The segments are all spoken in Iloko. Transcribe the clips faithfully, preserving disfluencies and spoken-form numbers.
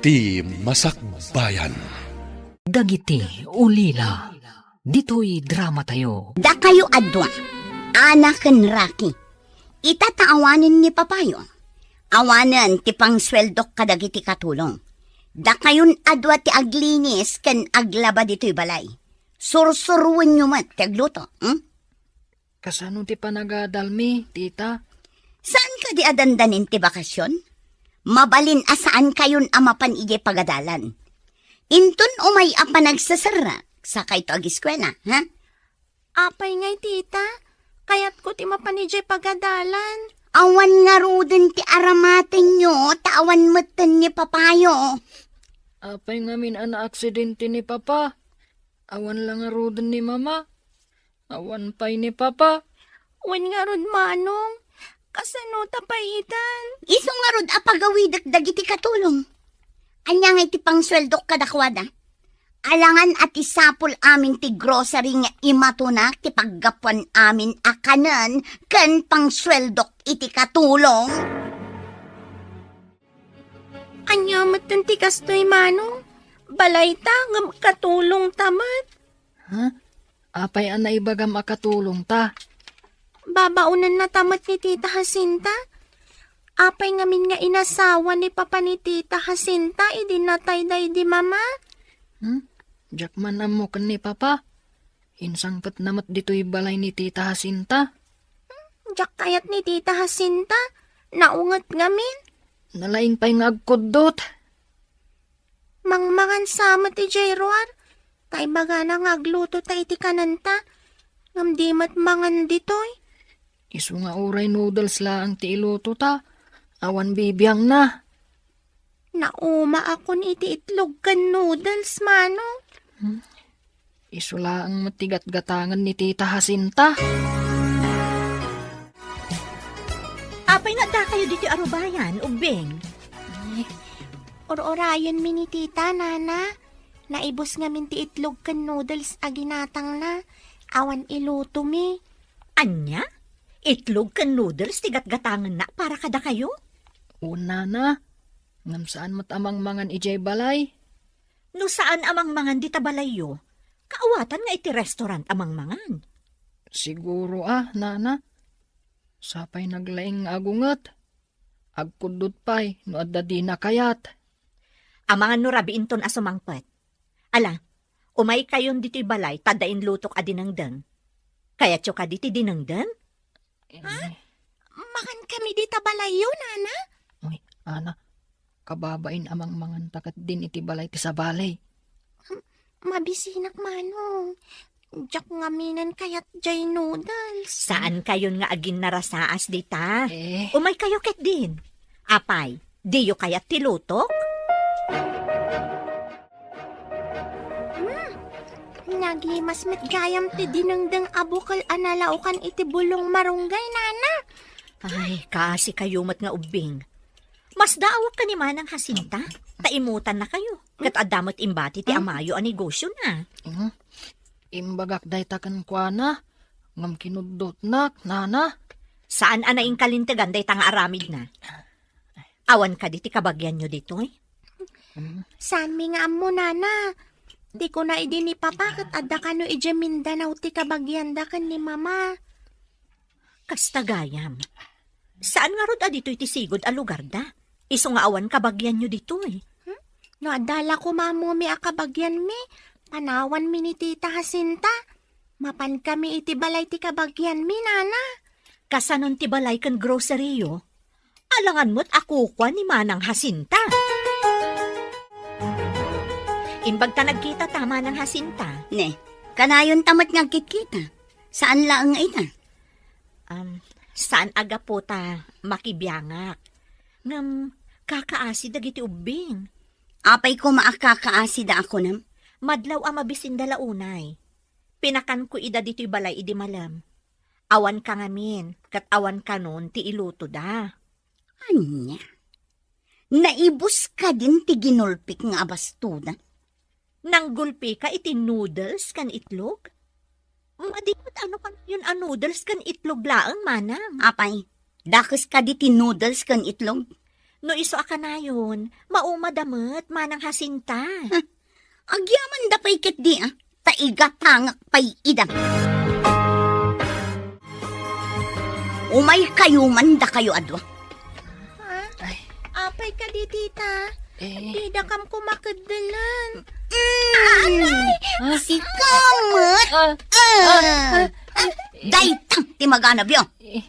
Ti Masakbayan. Dagiti ulila ditoy dramatayo. Dakayo a dua, Ana ken Rocky. Ita ta awanen ni papayo. Awanen ti pangsueldok kadagiti katulong. Dakayon a dua ti aglinis ken aglaba ditoy balay. Sursuruenyo met ti agluto, hmm? Kasano ti panagadalmi, tita? Saan kadi a dandanin ti bakasion? Mabalin a saan kayon a mapan idiay pagadalan. Inton umay a panagseserrek, sakayto agiskuela, ha? Apay ngay, tita? Kayatko ti mapan idiay pagadalan. Awan ngaruden ti aramatenyo, ta awan metten ni papayo. Apay ngamin a naaksidente ni papa? Awan la ngaruden ni mama? Awan pay ni papa? Wen ngarud, manong. Kasano ta pay itan? Isu ngarud a pagawidek dagiti katulong. Ania ngay ti pangsueldok kadakuada? Alangan a ti sapul amin ti grocery nga imatunak ti paggapuan amin a kanen ken pangsueldok iti katulong. Ania metten ti kastoy, manong? Balayta ngem katulongta met. Ha? Apay a naibagam a katulongta? Babaonennata met ni Tita Jacinta. Apay ngamin nga inasawa ni Papa ni Tita Jacinta idi natay daydi Mama? Hmm? Diak man ammo ken ni Papa. Insangpetna met ditoy balay ni Tita Jacinta. Diak kayat ni Tita Jacinta. Naunget ngamin. Nalaing pay nga agkuddot. Mangmangan sa met idiay ruar, ta ibagana nga aglutota iti kanenta, ngem di met mangan ditoy. Isu nga uray noodles laeng ti ilutota, awan bibiangna. Naumaakon iti itlog ken noodles, manong. Hmm. Isu laeng met ti gatgatangen ni Tita Jacinta. Apay nga addakayo ditoy arubayan, Ubbing? Ay, ur-urayenmi ni Tita, Nana. Naibus ngamin ti itlog ken noodles a ginatangna. Awan ilutomi. Ania? Itlog ken noodles ti gatgatangenna para kadakayo? Wen, Nana. Ngem saan met a mangmangan idiay balay. No saan a mangmangan dita balayyo, kaawatan nga iti restaurant a mangmangan. Siguro a, Nana. Sapay naglaing nga agunget. Agkuddot pay no adda dina kayat. Amangan no rabiinton a sumangpet. Ala, umaykayon ditoy balay ta adda inlutok a dinengdeng. Kayatyo kadi ti dinengdeng? Ha? Mangankami dita balayyo, Nana? Uy, Ana, kababain a mangmanganta ketdin iti balay ti sabali. Mabisinak, Manong. Diak ngaminen kayat jay noodles. Saankayon nga aginnarasaas dita? Eh. Umaykayo ketdin. Apay, diyo kayat ti lutok? Hmm, nagimas met gayam ti dinengdeng a bukel a nalaokan iti bulong marunggay, Nana. Ay, kaasikayo met nga ubbing. Masdaawak ka ni Manang Jacinta, ta imutannakayo. Ket adda met imbati ti amayo a negosiona. Mm. Imbagak dayta kenkuana, ngem kinuddotnak, Nana. Saan a naingkalintegan dayta nga aramidna? Awan kadi ti kabagianyo ditoy? Saanmi nga ammo, Nana. Ti kuna idi ni Papa ket adda kano idiay Mindanao ti kabagianda ken ni Mama. Kasta gayam. Saan ngarud a ditoy ti sigud a lugarda? Isu nga awan kabagianyo ditoy. Hmm? No adda la koma ammomi a kabagianmi, panawanmi ni Tita Jacinta. Mapankami iti balay ti kabagianmi, Nana. Kasanon ti balay ken grocery-yo? Alangan met a kukua ni Manang Jacinta. Imbag ta nagkita ta, Manang Jacinta. Ne, kanayon ta met nga agkitkita. Saan laeng nga ita? Um, saan a gapu ta makibiangak. Ngem, kakaasi dagiti ubbing. Apay koma a kakaasida a kunam? Madlaw a mabisinda la unay. Pinakanko ida ditoy balay idi malem. Awan ka ngamin, ket awan kanon ti ilutoda. Ania? Naibus kadin ti ginulpik nga abastoda? Nanggulpika iti noodles ken itlog? Madi met ano kanayon a noodles ken itlog laeng, Manang? Apay, dakes kadi ti noodles ken itlog? No isu a kanayon, maumada met, Manang Jacinta. Agyamanda pay ketdi, a, ta igatangak pay ida. Umaykayo man dakayo a dua. Ha? Ay. Apay kadi, tita? Eh. Didakam kumakeddelen. Mm. Anay! Ah. Sika met. Ah. Ah. Ah. Dayta ti maganabyo. Eh,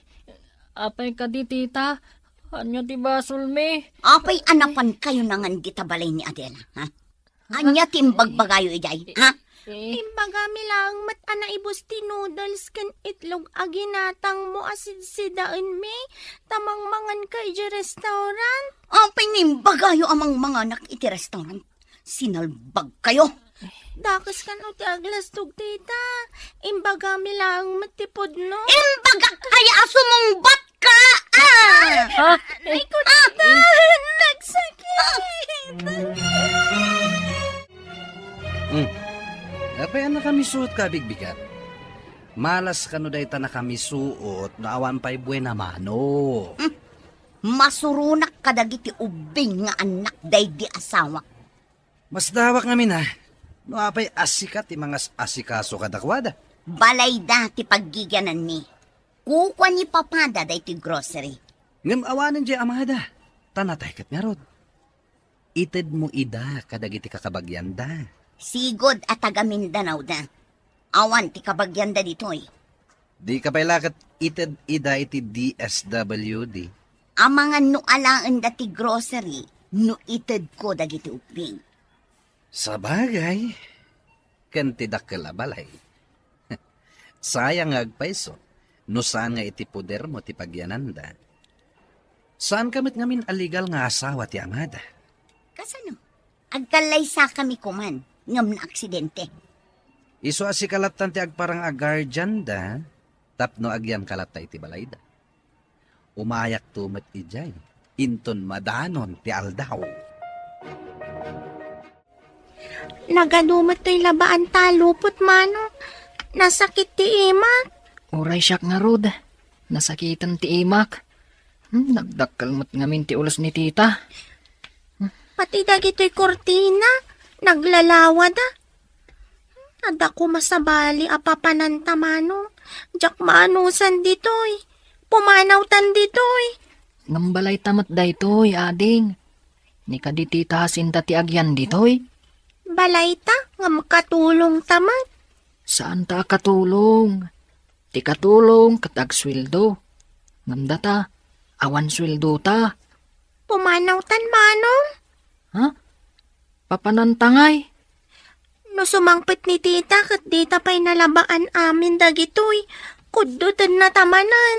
apay kadi, tita? Ania ti basolmi? Apay a napankayo nangan dita balay ni Adela, ha? Ania ti imbagbagayo idiay, ha? Eh. Imbagami laeng met a naibus ti noodles ken itlog a ginatangmo a sidsidaenmi, ta mangmanganka idiay restaurant. Apay nga imbagayo a mangmanganak iti restaurant? Sinalbagkayo. Dakes kano ti aglastog, tita. Imbagami laeng met ti pudno. Imbagak aya a sumungbat ka, ah! Ha? Ay, kutan! Nagsakit! Hmm. Apay a nakamisuot ka, bigbigat? Malas kano dayta nakamisuot no awan pay buena mano? Hmm. Masuronak kadagiti ubbing nga annak daydi asawak. Masdawak ngamin a, no apay a sika ti mangas-asikaso kadakuada. Balayda ti paggigiananmi. Kukua ni papada daytoy grocery. Ngem awanen diay amada, ta natay ket ngarud. Itedmo ida kadagiti kakabagianda. Sigud a taga Mindanao da. Awan ti kabagianda ditoy. Dika pay la ket ited ida iti D S W D. Amangan no alaenda ti grocery no itedko dagiti ubbing. Sabagay, ken ti dakkel a balay. Sayang nga agpayso no saan nga iti podermo ti pagiananda. Saanka met ngamin a legal nga asawa ti amada. Kasano? Agkallaysakami koman ngem naaksidente. Isu a sika lattan ti agparang a guardian da tapno agyanka latta iti balayda. Umayakto met idiay inton madanon ti aldaw. Nagadu met toy labaan ta a lupot, Manong. Nasakit ti imak. Uray siak ngarud, nasakiten ti imak. Hmm, nagdakkel met ngamin ti ulos ni tita. Pati dagitoy kurtina, naglalawada. Adda koma sabali a papananta, Manong. Diak maanusan ditoy. Pumanawtan ditoy. Ngem balayta met daytoy, ading. Ni kadi tita Jacinta ti agyan ditoy? Balayta, ngem katulongta met. Saanta a katulong. Ti katulong ket agsueldo. Ngem data, awan sueldota. Pumanawtan, Manong. Ha? Papananta ngay? No sumangpet ni tita ket dita pay nalabaan amin dagitoy, kuddutennata manen.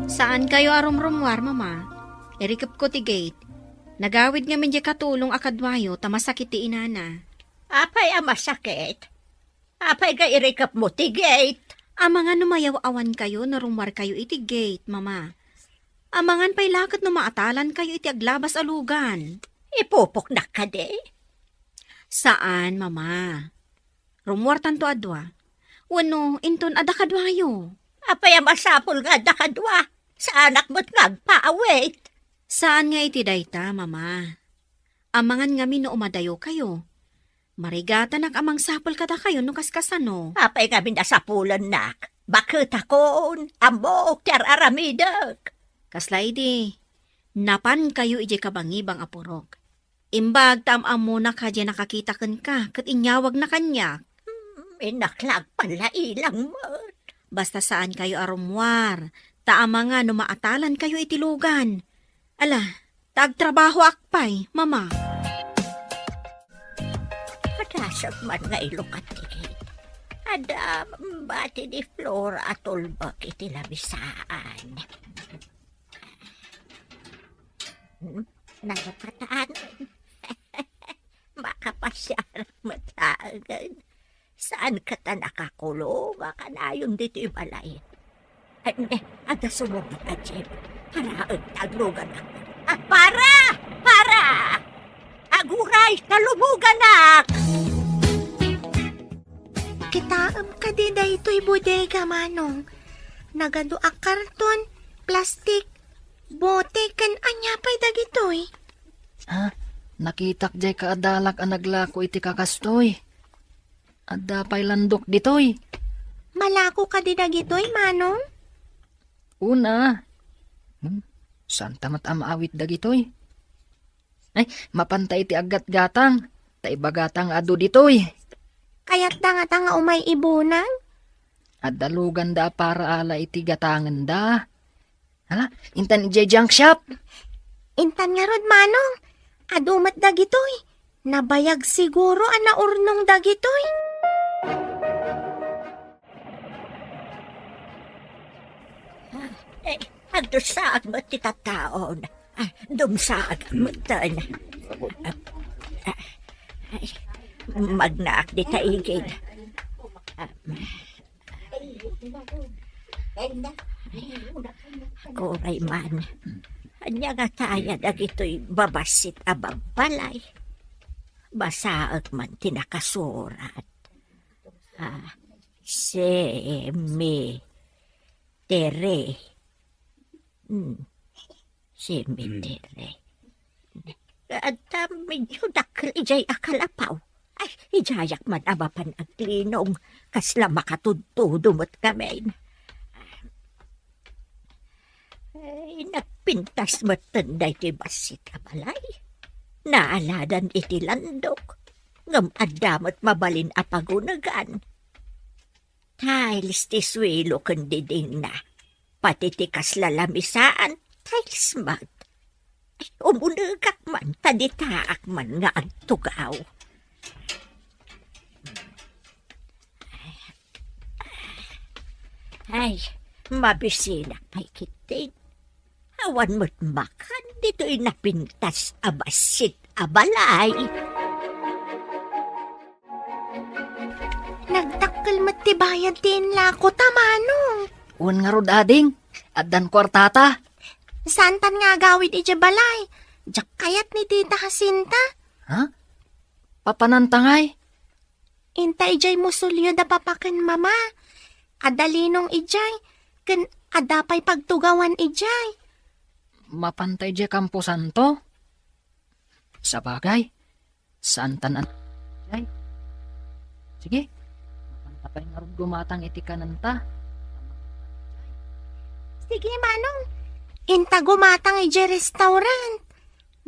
Saankayo a rumrummuar, Mama. Irikepko ti gate. Nagawid ngamin diay katulong a kaduayo ta masakit ti inana. Apay a masakit? Apay nga irikepmo ti gate? Amangan no mayaw-awankayo no rummuarkayo iti gate, Mama. Amangan pay la ket no maatalankayo iti aglabas a lugan. Ipupoknak kadi? Saan, Mama. Rummuartanto a dua. Wenno, inton adda kaduayo. Apay a masapul nga adda kadua? Saanak met nga agpaawit. Saan nga iti dayta, Mama. Amangan ngamin no umadayokayo. Marigatanak a mangsapul kadakayo no kaskasano. Apay ngamin a sapulennak? Baketakon, ammok ti ar-aramidek. Kasla idi, napankayo idiay kabangibang a purok. Imbag ta am-ammonak a diay nakakita kenka ket inyawagna kaniak. Hmm, innak la agpallailang met. Basta saankayo a rummuar, ta amangan no maatalankayo iti lugan. Ala, ta agtrabahoak pay, Mama. Padasek man nga ilukat ti gate. Adda bati ni Flora a tulbek iti lamisaan. Hmm, nalukatan. Makapasiarak met laengen. Saan ket a nakakulong a kanayon ditoy balay? Ay, ne, adda sumurot a jeep. Paraen ta agluganak. Ah, para! Para! Aguray ta lumuganak! Kitaem kadi daytoy bodega, Manong? Nagadu a karton, plastik, bote, ken ania pay dagitoy? Ha? Nakitak jay kaadalak a naglako iti kakastoy. Adda pay landok ditoy. Malako kadi dagitoy, Manong? Una. Hmm, saan ta met a maawit dagitoy? Ay, mapanta iti aggatgatang. Ta ibagata nga adu ditoy. Kayatda ngata nga umay ibunang? Adda luganda a para ala iti gatangenda. Hala, intan idiay junk shop. Intan ngarud, Manong. Adu met dagitoy. Nabayag siguro a naurnong dagitoy. Eh, agdusaag met ti tattaon. Ah, dumsaag metten. Ah, ah, ay, magnaak dita igid. Ah, Aguray man. Ania ngata aya dagitoy babassit a babbalay? Basaek man ti nakasurat. Ah, cemetery. Hmm. Cemetery. Adda medyo dakkel idiay a kalapaw. Ay, idiayak man a mapan aglinong. Kasla makatudtudo met ngamin. Ay, nagpintas metten daytoy bassit a balay. Naaladan iti landok. Ngem adda met mabalin a pagunegan. Tiles ti suelo ken didingna. Pati ti kasla lamisaan, tiles met. Ay, umunegak man, ta ditaak man nga agtugaw. Ay, mabisinak pay ketdi. Awan met makan ditoy napintas a bassit a balay. Nagdakkel met ti bayad ti inlako ta, Manong. Wen ngarud, ading, addan kuartata. Saantan nga agawid idiay balay. Diak kayat ni Tita Jacinta. Ha? Papananta ngay? Inta idiay musolio da papa ken mama. Adda linong idiay, ken adda pay pagtugawan idiay. Mapanta idiay kamposanto? Sabagay, saantan a-, idiay. Sige, mapanta pay ngarud gumatang iti kanenta. Sige, Manong. Inta gumatang idiay restaurant.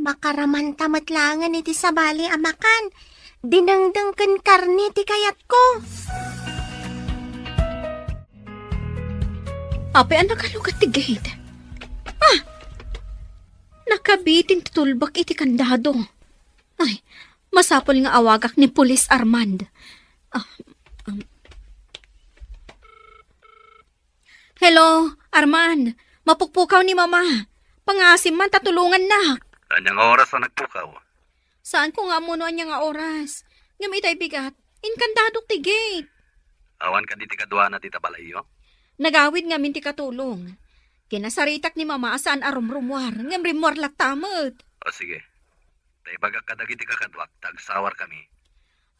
Makaramanta met laengen iti sabali a makan. Dinengdeng ken karne ti kayatko. Apay a nakalugat ti gate? Ah! Nakabitin ti tulbak iti kandado. Ay, masapul nga awagak ni Pulis Armand. Ah, um, Hello, Arman. Mapukpukaw ni Mama. Pangaasim man ta tulongannak. Ania nga oras a nagpukaw? Saanko nga ammo no ania nga oras. Ngem itay bigat, inkandadok ti gate. Awan kadi ti kaduana dita balayyo? Nagawid ngamin ti katulong. Kinasaritak ni Mama a saan a rumrumuar, ngem rimmuar latta met. O sige. Ta ibagak kadagiti kakaduak ta agsawarkami.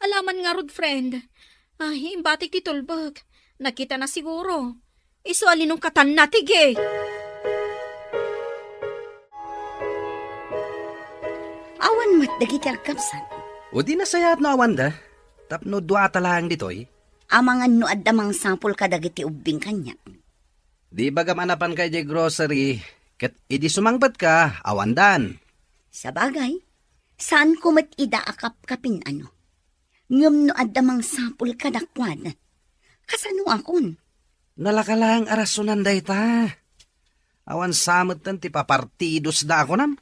Alaman ngarud, friend. Ay, imbatik ti tulbek. Nakitana siguro. Isu a linungkatanna ti gate. Awan met dagiti agkabsat. O di nasayaat no awanda. Tapno duata laeng ditoy. Amangan no adda mangsapul kadagiti ubbing kaniak. Di ibagam a napanka idiay grocery, ket idi sumangpetka, awandan. Sabagay, saanko met ida a kapkapin, ano. Ngem no adda mangsapul kadakuada, kasanoakon? Nalaka laeng a rasonan dayta. Awan sa metten ti papartidosda a kunam.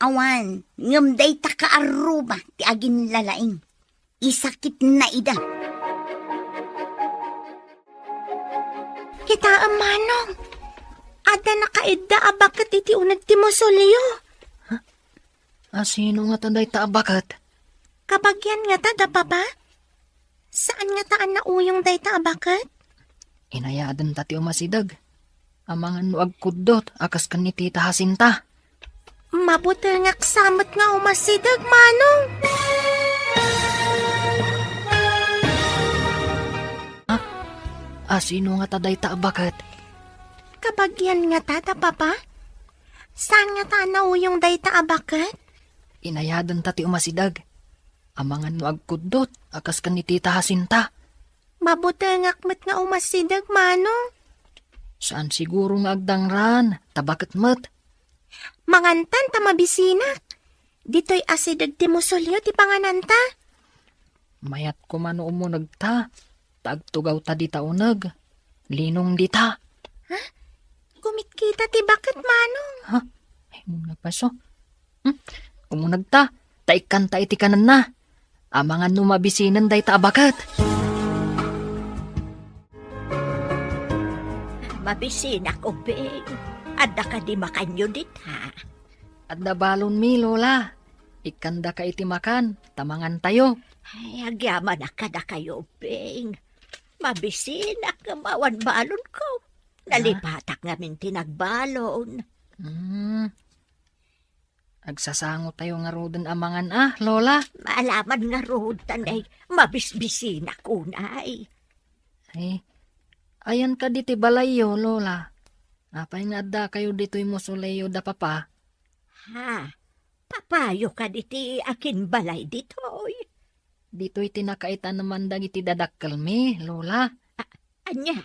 Awan, ngem dayta kaarruba ti aginlalaing. Isakitna ida. Kitaem, Manong. Adda nakaidda a baket iti uneg ti musolyo. A sino ngata dayta a baket? Kabagian ngata da Papa? Saan ngata a nauyong dayta a baket? Inayadenta ti umasideg. Amangan no agkuddot a kas ken ni Tita Jacinta. Mabutengak sa met nga umasideg, Manong. Ah, a sino ngata dayta a baket? Kabagian ngata da, Papa? Saan ngata a nauyong dayta a baket? Inayadenta ti umasideg. Amangan no agkuddot a kas ken ni Tita Jacinta. Mabutengak met nga umasideg, Manong. Saan siguro nga agdangraan, ta baket met. Mangantan ta mabisinak. Ditoy asideg ti musolyo ti pangananta. Mayat koma no umunegta, ta agtugawta dita uneg. Linong dita. Ha? Gumitkita ti baket, Manong. Ha? Ay, muna paso. Hmm? Umunegta, ta ikkanta iti kanenna. Amangan no mabisinen dayta a baket. Mabisinak, Ubing. Adda kadi makanyo dita? Adda balonmi, Lola. Ikkandaka iti makan, ta mangantayo. Ay, agyamanak kadakayo, Ubing. Mabisinak ngem awan balonko. Ah? Nalipatak ngamin ti nagbalon. Hmm. Agsasangotayo ngaruden a mangan a, Lola. Maalaman ngarud ta nay mabisbisinak unay. Ay, ayan kadi ti balayyo, Lola? Apay nga addakayo ditoy musolyo da Papa? Ha? Papayo kadi ti akinbalay ditoy? Ditoy ti nakaitaneman dagiti dadakkelmi, Lola. A-, ania?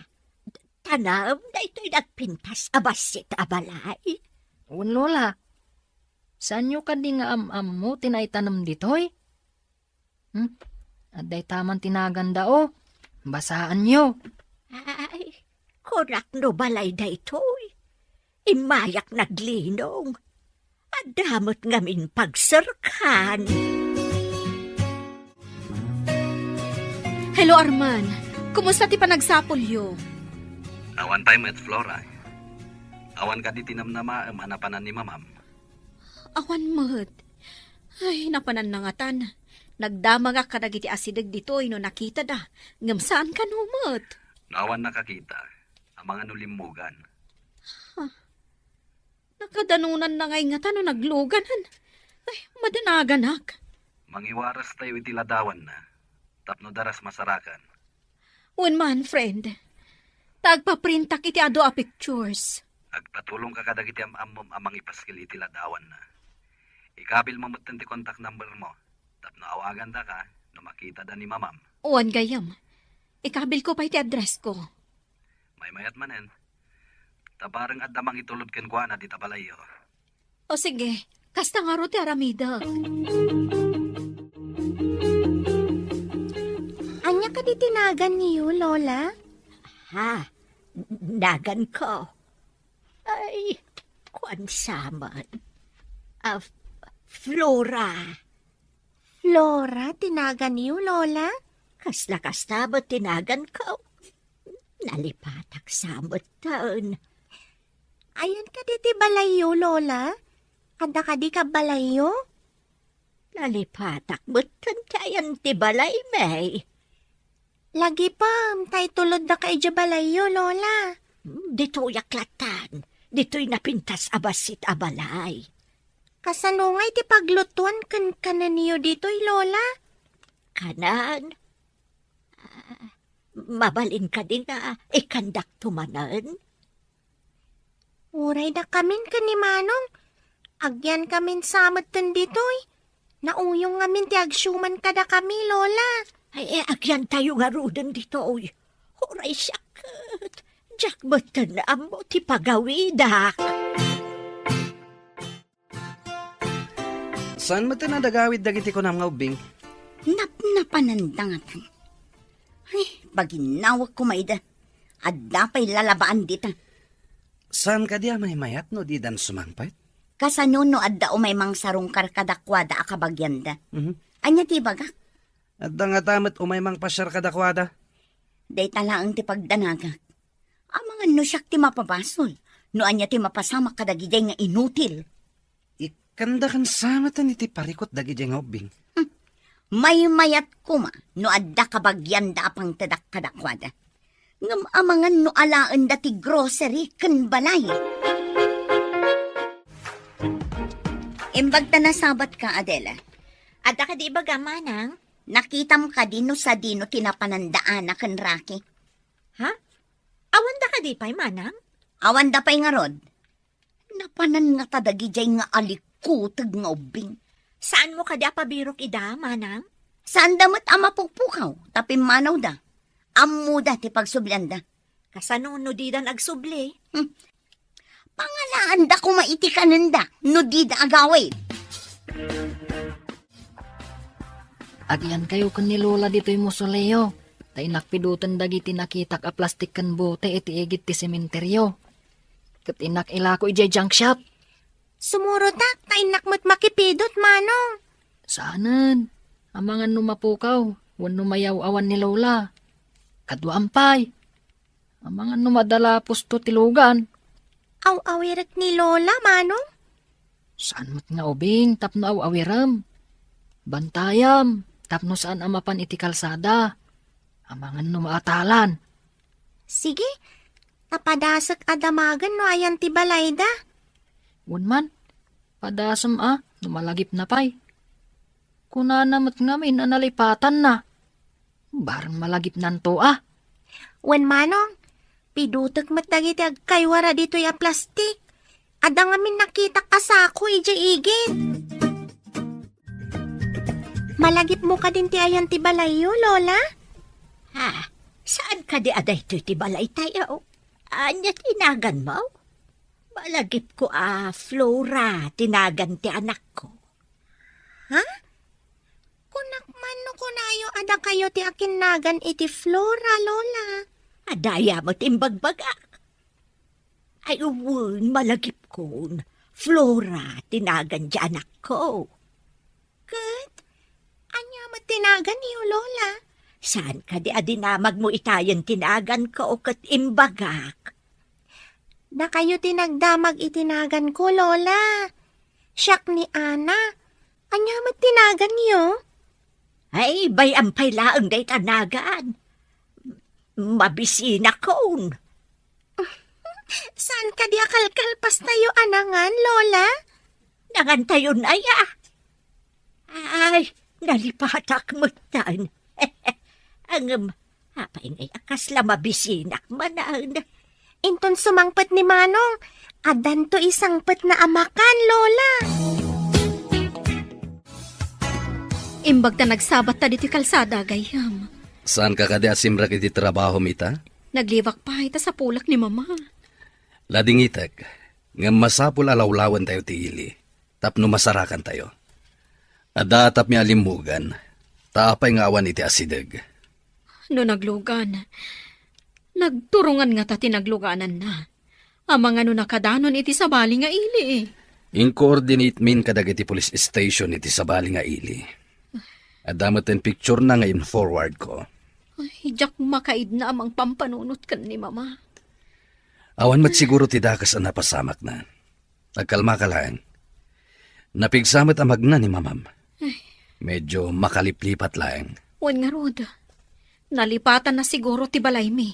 Tanaem daytoy nagpintas a bassit a balay? Wen, Lola. Saanyo kadi nga am-ammo ti naitanem ditoy? Hmm? Adda itaman ti naganda, o. Basaanyo. Ay, kunak no balay daytoy. Immayak naglinong. Adda met ngamin pagserkan. Hello, Arman. Kumusta ti panagsapulyo? Awan pay met, Flora. Awan kadi ti namnamaem a napanan ni Mamam? Awan met. Ay, napanan nangatan. Nagdamagak kadagiti asideg ditoy no nakitada, ngem saan kano met. No awan nakakita, amangan no limmugan. Huh. Nakadanonanna ngay ngata no nagluganan. Ay, madanaganak. Mangiwarastayo iti ladawanna, tapno daras masarakan. Wen man, friend. Ta agpaprintak iti adu a pictures. Agpatulongka kadagiti am-ammom a mangipaskil iti ladawanna. Ikabilmo metten ti contact number mo, tapno awagandaka no makitada ni Mamam. Wen gayam. Ikabilko pay ti addressko. Maymayat manen. Ta bareng adda mangitulod kenkuana dita balayyo. O sige, kasta ngarud ti aramidek. Ania kadi ti naganyo, Lola? Ha? Naganko? Ay, kuan sa met. Ah, F-, Flora. Flora ti naganyo, Lola? Kasla kasta met ti naganko. Nalipatak sa metten. Ayan kadi ti balayyo, Lola? Adda kadi kabbalayyo? Nalipatak metten ti ayan ti balaymi. Lagipem, ta itulodda ka idiay balayyo, Lola. Hmm, ditoyak lattan. Ditoy napintas a bassit a balay. Kasano ngay ti paglutuan ken kanenyo ditoy, Lola? Kanan? Ah, mabalin kadi nga ikandakto manen? Uray dakamin ken ni Manong, agyankamin sa metten ditoy. Nauyong ngamin ti agsiuman kadakami, Lola. Ay, eh, agyantayo ngaruden ditoy. Uray siak ket, diak metten ammo ti pagawidak. Saan metten a nagawid dagiti kunam nga ubbing? Napnapananda ngatan. Ay, paginnawek koma ida. Adda pay lalabaan dita. Saan kadi a maymayat no didan sumangpet? Kasano no adda umay mangsarungkar kadakuada a kabagianda? Mhm. Ania ti ibagak? Adda ngata met umay mangpasiar kadakuada. Dayta laeng ti pagdanagak. Amangan no siak ti mapabasol, no ania ti mapasamak kadagidiay nga inutil. Ikkandakan sa metten iti parikut dagidiay nga ubbing. Hmm. Maymayat koma no adda kabagianda a pangtedak kadakuada. Ngem amangan no alaenda ti grocery ken balay. Imbag ta nasabatka, Adela. Adda kadi ibaga, Manang? Nakitam kadi no sadino ti napananda Ana ken Rocky? Ha? Awanda kadi pay, Manang? Awanda pay ngarud. Napanan ngata dagidiay nga alikuteg nga ubbing. Saanmo kadi a pabirok ida, manang? Saanda met a mapukpukaw ta pimmanawda. Ammoda ti pagsublianda. Kasano no didan agsubli? Hmm. Pangalaanda koma iti kanenda no dida agawid. Agiankayo ken ni Lola ditoy mausoleo, ta innak piduten dagiti nakitak a plastik ken bote iti igid ti sementeryo. Ket innak ilako idiay junk shop. Sumurotak, ta innak met makipidut, manong. Saanen. Amangan no mapukaw, wenno mayaw-awan ni Lola. Kaduaam pay. Amangan no madala pusto ti lugan. Aw-awirek ni Lola, manong? Saan met nga ubing tapno aw-awirem. Bantayam tapno saan a mapan iti kalsada. Amangan no maatalan. Sige, ta padasek a damagen no ayan ti balayda. Wen man, padasem a no malagipna pay. Kunana met ngamin a nalipatanna. Barang malagipnanto a. Wen manong, pidutek met dagiti agkaywara ditoy a plastik. Adda ngamin nakitak a sako idiay igid. Malagipmo kadin ti ayan ti balayyo, Lola? Ha? Saan kadi a daytoy ti balaytayo? Ania ti naganmo? Malagipko a Flora ti nagan ti anakko. Ha? Kunak man no kunayo a dakayo ti akinnagan iti Flora, Lola. Adda aya met imbagbagak. Ay, wen, malagipkon. Flora ti nagan ti anakko. Ket, ania met ti naganyo, Lola? Saan kadi a dinamagmo itayen ti naganko ket imbagak? Dakayo ti nagdamag iti naganko, Lola. Siak ni Ana. Ania met ti naganyo? Ay, bay-am pay laeng dayta nagan. Mabisinakon. Saan kadi a kalkalpastayo a nangan, Lola? Nangantayon aya. Ay, nalipatak metten. Ngem, apay ngay a kasla mabisinak manen? Inton sumangpet ni Manong, addanto isangpetna a makan, Lola. Imbag ta nagsabatta ditoy kalsada, gayyem. Saanka kadi a simrek iti trabahom ita? Nagliwak pay ta sapulak ni Mama. Ladingitek, ngem masapul a lawlawentayo ti ili tapno masarakantayo. Adda tapmi a limmugan, ta apay nga awan iti asideg? No naglugan, nagturongan ngata ti naglugananna. Amangan no nakadanon iti sabali nga ili. Inkoordinate min kadagiti police station iti sabali nga ili. Adda met ti picture na nga in-forwardko. Ay, diak makaidna a mangpampanunot ken ni Mama. Awan met siguro ti dakes a napasamakna. Agkalmaka laeng. Napigsa met a magna ni Mamam. Ay. Medyo makaliplipat laeng. Wen ngarud, nalipatanna siguro ti balaymi.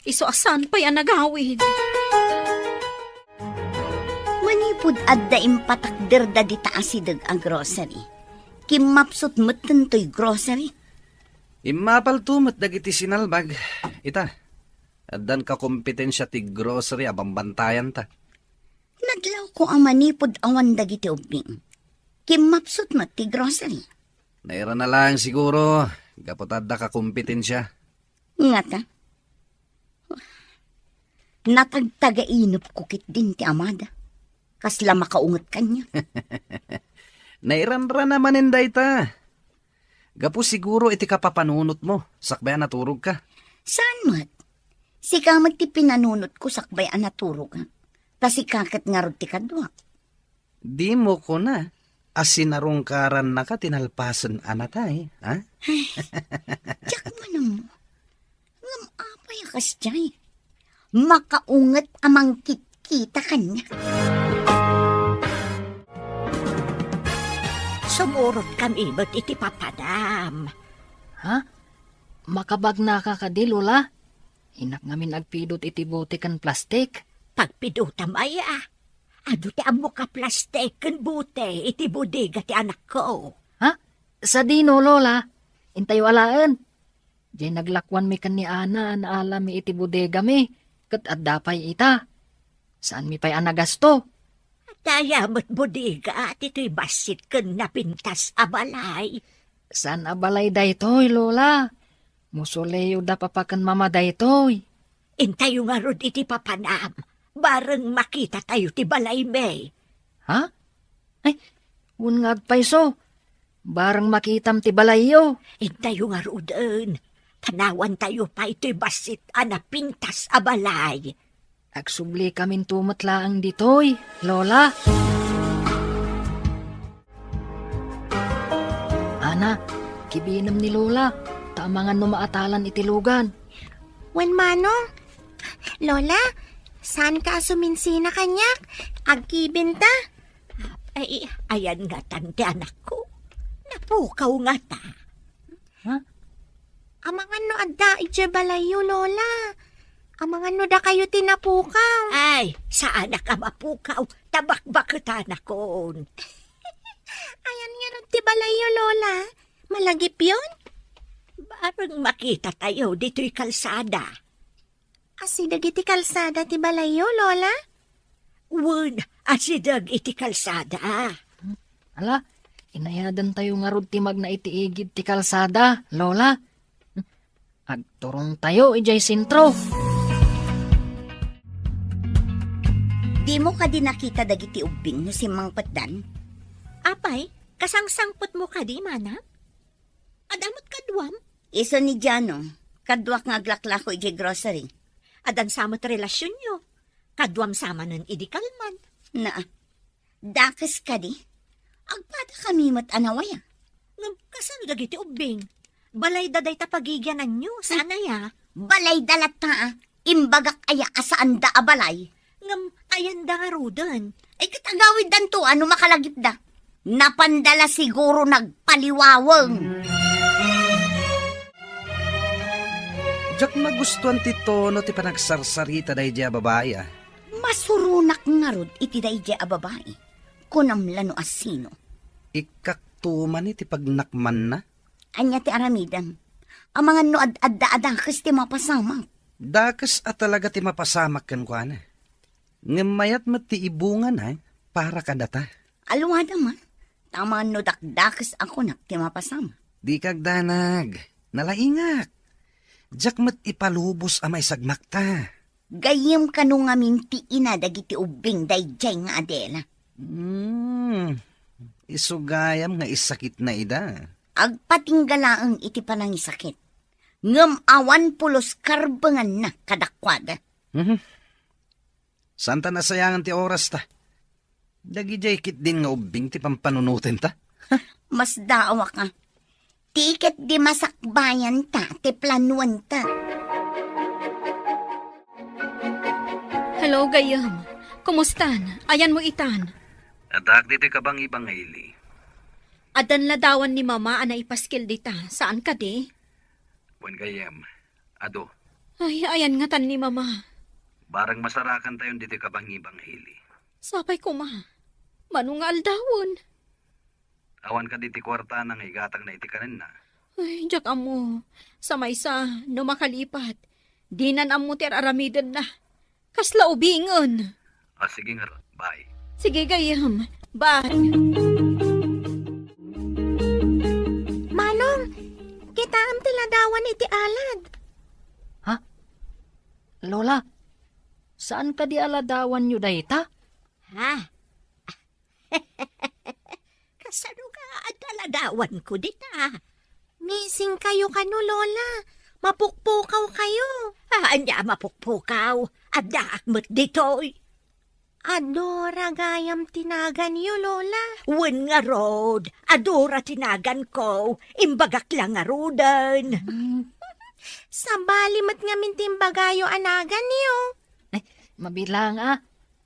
Isu a saan pay a nagawid. Manipud adda impatakderda dita asideg a grocery, kimmapsut metten toy grocery. Immapalto met dagiti sinalbag. Ita, addan kakompetensia ti grocery a bambantayanta. Nadlawko a manipud awan dagiti ubbing. Kimmapsut met ti grocery. Nairana laeng siguro, gapu ta adda kakompetensia. Ngata? Natagtagainepko ketdin ti amada. Kasla makaunget kaniak. Nairanrana manen dayta. Gapu siguro iti kapapanunotmo, sakbay a naturogka. Saan met? Sika met ti pinanunotko sakbay a naturogak. Ta sika ket ngarud ti kaduak. Dimo kuna a sinarungkarannaka ti nalpasen a natay, ha? Ay, diak man ammo. Ngem apay a kasdiay? Makaunget a mangkitkita kaniak. Sumurotkami met iti papanam. Ha? Makabagnaka kadi, Lola? Innak ngamin agpidut iti bote ken plastik. Pagpidutam aya? Adu ti ammoka plastik ken bote iti bodega ti anakko. Ha? Sadino, Lola? Intayo alaen. Diay naglakuanmi ken ni Ana a naalami iti bodegami, ket adda pay ita. Saanmi pay a nagasto. Adda aya met bodega ditoy bassit ken napintas a balay. Saan a balay daytoy, Lola? Mausoleo da papa ken mama daytoy. Intayo ngarud iti papanam. Bareng makitatayo ti balaymi. Ha? Ay, wen nga agpayso. Bareng makitam ti balayyo. Intayo ngaruden. Panawantayo pay toy bassit a napintas a balay. Agsublikaminto met laeng ditoy, Lola. Ana, kibinem ni Lola, ta amangan no maatalan iti lugan. Wen manong, Lola, saanka a suminsina kaniak? Agkibinta. Ay, ayan ngatan ti anakko. Napukaw ngata. Ha? Amangan no adda idiay balayyo, Lola. Amangan no dakayo ti napukaw. Ay, saanak a mapukaw. Tabakbaketanakon. Ayan ngarud ti balayyo, Lola. Malagipyon? Bareng makitatayo ditoy kalsada. Asideg iti kalsada ti balayyo, Lola? Wen, asideg iti kalsada. Ala, inayadantayo ngarud ti magna iti igid ti kalsada, Lola. Agturongtayo idiay sentro. Dimo kadi nakita dagiti ubbing no simmangpetdan? Apay, kasangsangpetmo kadi, manang? Adda met kaduam? Isu ni Jano, kaduak nga aglaklako idiay grocery. Addan sa met relasionyo. Kaduam sa manen idi kalman. Naa. Dakes kadi? Agpadakami met a nawaya. Ngem kasano dagiti ubbing? Balayda dayta pagigiananyo, saan aya? Balayda latta, a. Imbagak aya a saanda a balay? Ngem ayanda ngaruden? Ay, ket agawiddanto a no makalagipda. Napanda la siguro nagpaliwaweng. Diak magustuan ti tono ti panagsarsarita daydiay a babai, a. Masuronak ngarud iti daydiay a babai. Kunam la no asino. Ikkak tuman iti pagnakmanna. Ania ti aramidem? Amangan no ad-adda a dakes ti mapasamak. Dakes a talaga ti mapasamak kenkuana. Ngem mayat met ti ibungana para kadata. Alwadam, a. Ta amangan no dakdakes a kunak ti mapasamak. Dika agdanag. Nalaingak. Diak met ipalubos a maisagmakta. Gayyem kano ngamin ti ina dagiti ubbing daydiay nga Adela? Hmm, isu gayam nga isakitna ida. Agpatingga laeng iti panangisakit. Ngem awan pulos karbenganna kadakuada. Mhm. Saanta nasayangan ti orasta. Dagidiay ketdin nga ubbing ti pampanunotenta. Masdaawak a. Ti ketdi masakbayanta ti planuanta. Hello, gayyem. Kumustan? Ayanmo itan? Addaak ditoy kabangibang nga ili. Addan ladawan ni Mama a naipaskil dita, saan kadi? Wen gayyem, adu. Ay, ayan ngatan ni Mama. Bareng masarakantayon ditoy kabangibang nga ili. Sapay koma. Mano nga aldawen? Awan kadi ti kuartana nga igatangna iti kanenna? Ay, diak ammo. Sa maysa, no makalipat, dinan ammo ti ar-aramidenna. Kasla ubingen. Ah, sige ngarud. Bye. Sige, gayyem. Bye. Manong, kitaem ti ladawan iti alad. Ha? Lola, saan kadi a ladawanyo dayta? Ha? Kasano nga adda ladawanko dita? Missing kayo kano, Lola? Mapukpukaw kayo. Ah, ania a mapukpukaw? Addaak met ditoy. Adora gayam ti naganyo, Lola. Wen ngarud, adora ti naganko. Imbagak la ngaruden. Hmm. Sabali met ngamin ti imbagayo a naganyo. Ay, mabilang, a.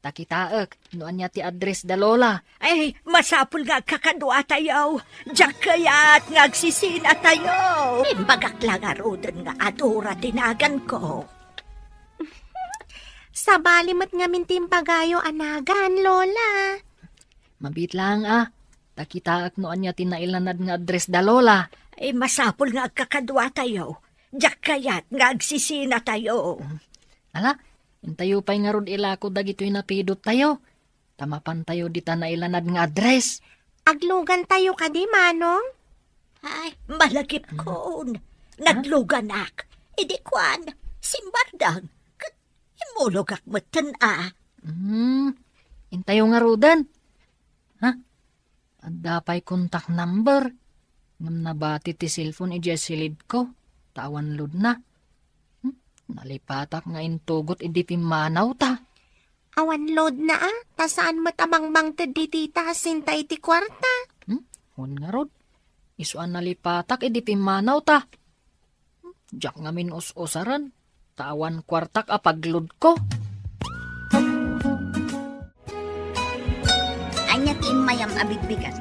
Ta kitaek no ania ti address da Lola. Ay, masapul nga agkakaduatayo. Diak kayat nga agsisinatayo. Imbagak la ngaruden nga adora ti naganko. Sabali met ngamin ti imbagayo a nagan, Lola. Mabilang, a. Ta kitaek no ania ti nailanad nga address da Lola. Ay, masapul nga agkakaduatayo. Diak kayat nga agsisinatayo. Ala, Intayo pay ngarud ilako dagitoy napidottayo, ta mapantayo dita nailanad nga address. Aglugantayo kadi, Manong? Ay, malagipkon. Nagluganak. Idi kuan, simbardang. Ket immulogak metten a. Hmm, intayo ngaruden. Ha? Adda pay contact number. Ngem nabati ti cellphone idiay silidko, ta awan loadna. Hmm? Nalipatak nga intugot idi pimmanawta. Awan loadna a, ta saan met a mangmangted ditoy ta asinta iti kuarta. Hmm? Wen ngarud, isu a nalipatak idi pimmanawta. Diak ngamin us-usaren, ta awan kuartak a pagloadko. Ania ti immayam a bigbigat?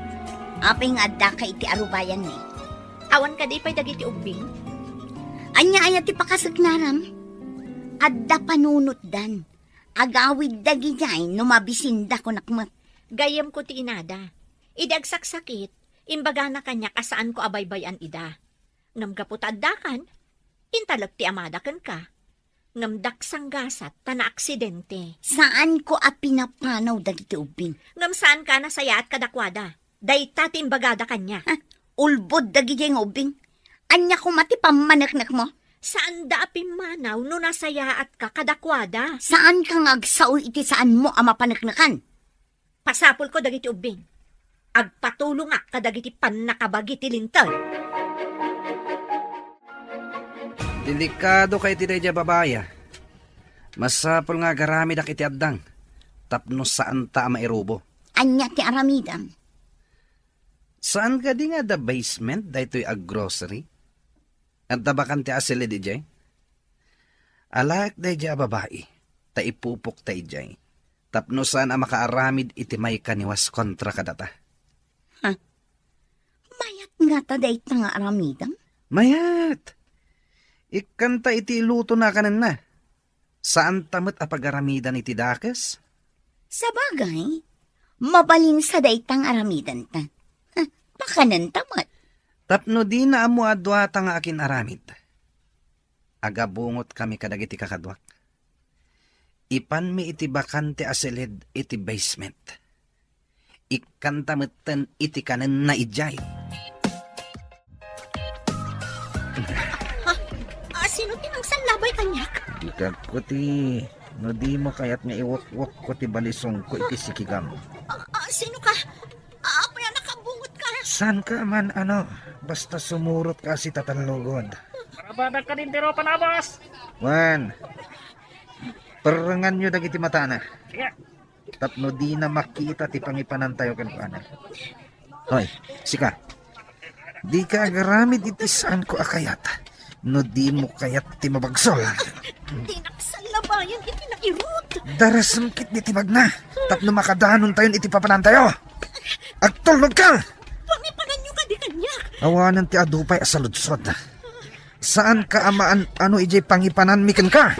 Apay nga addaka iti arubayanmi? Awan kadi pay dagiti ubbing? Ania aya ti pakasagnaram? Adda panunotdan. Agawid dagidiay no mabisinda, kunak met. Gayyemko ti inada. Idi agsaksakit, imbagana kaniak a saanko a baybay-an ida. Ngem gapu ta addakan, intalek ti amada kenka. Ngem daksanggasat ta naaksidente. Saanko a pinapanaw dagiti ubbing. Ngem saanka a nasayaat kadakuada. Dayta ti imbagada kaniak. Ha? Ulbod dagidiay nga ubbing. Ania koma ti pammaneknekmo? Saanda a pimmanaw no nasayaatka kadakuada. Saanka nga agsao iti saanmo a mapaneknekan? Pasapulko dagiti ubbing. Agpatulongak kadagiti pannakabagi ti linteg. Delikadoka iti daydiay a babai a. Masapul nga agaramidak iti addang tapno saanta a mairubo. Ania ti aramidem? Saan kadi nga adda basement daytoy a grocery? Adda bakante a silid idiay? Alaek daydiay a babai, ta ipupokta idiay, tapno saan a makaaramid iti maikaniwas kontra kadata. Ha? Mayat ngata dayta nga aramidem? Mayat! Ikkanta iti ilutona a kanenna. Saanta met a pagaramidan iti dakes? Sabagay, mabalinsa dayta nga aramidenta. Ha, pakanenta met. Tapno dina ammo a duata nga akin-aramid, agabungotkami kadagiti kakaduak. Ipanmi iti bakante a silid iti basement. Ikkanta metten iti kanenna idiay. Ha? Ah, sino ti nangsallabay kaniak? Ikagko ti, no dimo kayat nga iwekwekko ti balisongko iti sikigam. Ah, ah, sino ka? Ah, apay a nakabungot ka? Saan ka man, ano, basta sumurot ka si Tatallugod. Marabadak ka din, Tiro Panabas! Wan, perrengan nyo dagiti matana. Sige. Tapno dina makita ti pangipanantayo kenkuana. Hoy, sika. Dika agaramid iti saanko a kayat. No dimo kayat ti mabagsul. Ti naksallabayan iti nairut. Darasem ketdi ti bagna. Tapno makadanontayon iti papanantayo. Agtulnog ka! Pangipananyo kadi kaniak. Awanen ti adu pay a saludsod. Saan ka a maan-ano idiay pangipananmi kenka?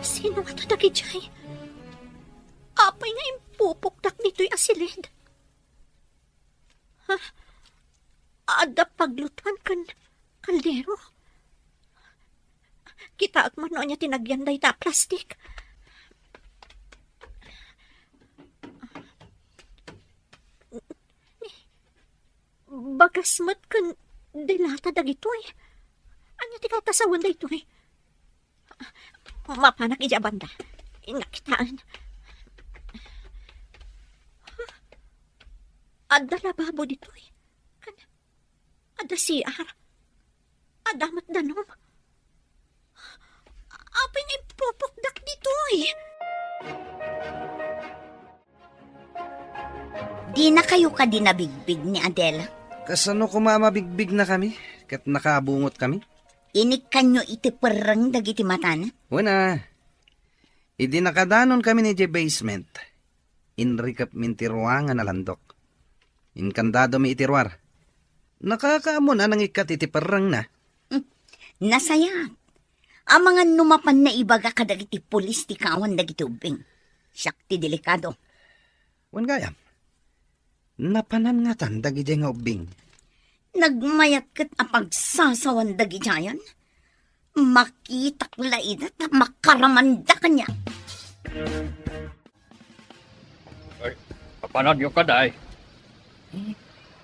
Sino ngata dagidiay? Apay nga impupoktak ditoy a silid? Ha? Adda paglutuan ken kaldero? Kitaek man no ania ti nagyan dayta a plastik. Bagas met ken delata dagitoy. Ania ti katasawen daytoy? Mapanak idiay a banda. Nakitaen. Adda lababo ditoy. Kan adda C R. Adda met danum. Apay nga impupokdak ditoy? Dinakayo kadi nabigbig ni Adela? Kasano koma a mabigbigna kami ket nakaabungot kami? Inikkanyo iti perreng dagiti matana? Wen a. Idi nakadanon kami idiay basement, inrikepmin ti ruangan a landok. Inkandadomi iti ruar. Nakakaammon a nangikkat iti perrengna. Hmm. Nasayaat. Amangan no mapan naibaga kadagiti pulis ti kaawan dagiti ubbing. Siak ti delikado. Wen gayam, napanan ngatan dagidiay nga ubbing? Nagmayat ket a pagsasawan dagidiayen? Makitak la ida ta makaramanda kaniak. Ay, apananyo kadi? Eh,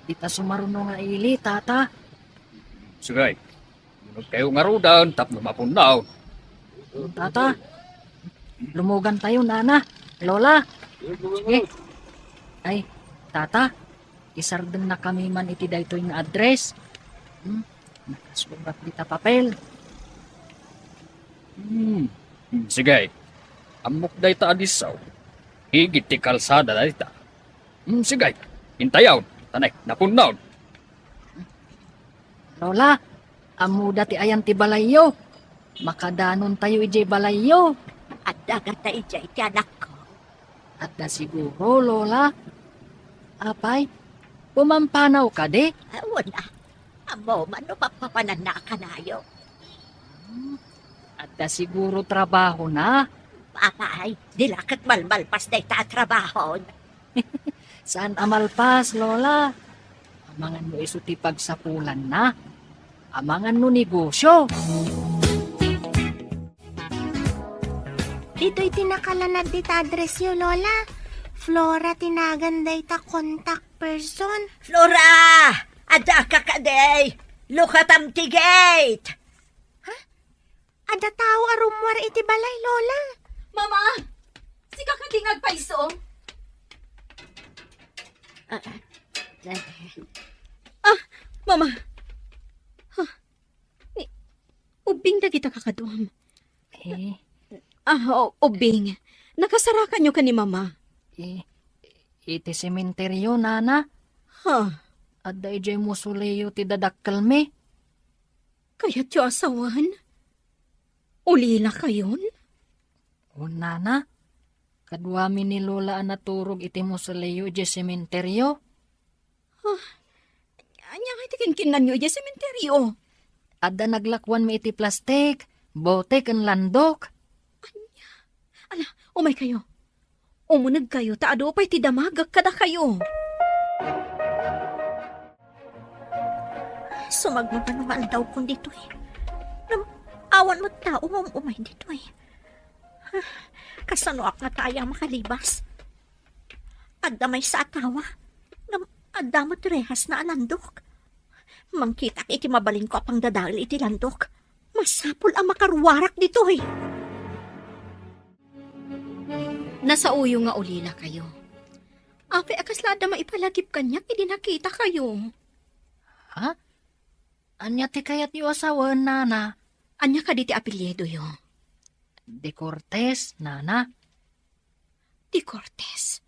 dita sumaruno nga ili, tata. Sige, munogkayo ngaruden tapno mapunnaw. Tata, lumugantayo, nana, lola. Sige. Ay, tata, isardengna kami man iti daytoy nga address. Hmm? Nakasurat dita papel. Hmm. Hmm, sige. Ammok dayta a disso. Igid ti kalsada dayta. Hmm, sige. Intayon. Tanay, napunnon. Lola, ammoda ti ayan ti balayyo. Makadanontayo idiay balayyo. Adda gata idiay ti anakko. Adda siguro, Lola. Apay, pumampanaw kadi? Ah, wen a. Ammom no papapananna a kanayo. Hmm, adda siguro trabahona. Apay, di la ket malmalpas dayta a trabahon. Saan a malpas, Lola? Amangan no isu ti pagsapulanna. Amangan no negosyo. Ditoy ti nakalanad dita addressyo, Lola. Flora ti nagan dayta contact person. Flora! Addaka kadi! Lukatam ti gate! Ha? Adda tao a rummuar iti balay, Lola. Mama! Sika kadi nga agpayso? Ah, ah. Ah, Mama! Ah, ni, ubbing dagita kakaduam. Eh. Ah, o-, ubbing. Nakasarakanyo ken ni Mama? Eh, iti sementeryo, Nana. Ha? Adda idiay mausoleo ti dadakkelmi. Kayatyo a sawen? Ulilakayon? Wen, Nana. Kaduami ni Lola a naturog iti mausoleo idiay sementeryo. Ah, ania ngay ti kinkinnanyo idiay sementeryo? Adda naglakuanmi iti plastik, bote, ken landok. Ania? Ala, umaykayo. Umunegkayo ta adu pay ti damagek kadakayo. Sumagmamano nga aldawkon ditoy. Ngem awan met tao nga um-umay ditoy. Kasanoak ngata aya makalibas? Adda maysa a tawa. Ngem adda met rehasna a landok. Mangkitak iti mabalinko a pangdadael iti landok. Masapul a makaruarak ditoy. Nasaoyo nga ulilakayo. Apay a kasla adda maipalagip kaniak idi nakitakayo? Ha? Ania ti kayatyo a sawen, Nana? Ania kadi ti apelyidoyo? De Cortez, Nana. De Cortez?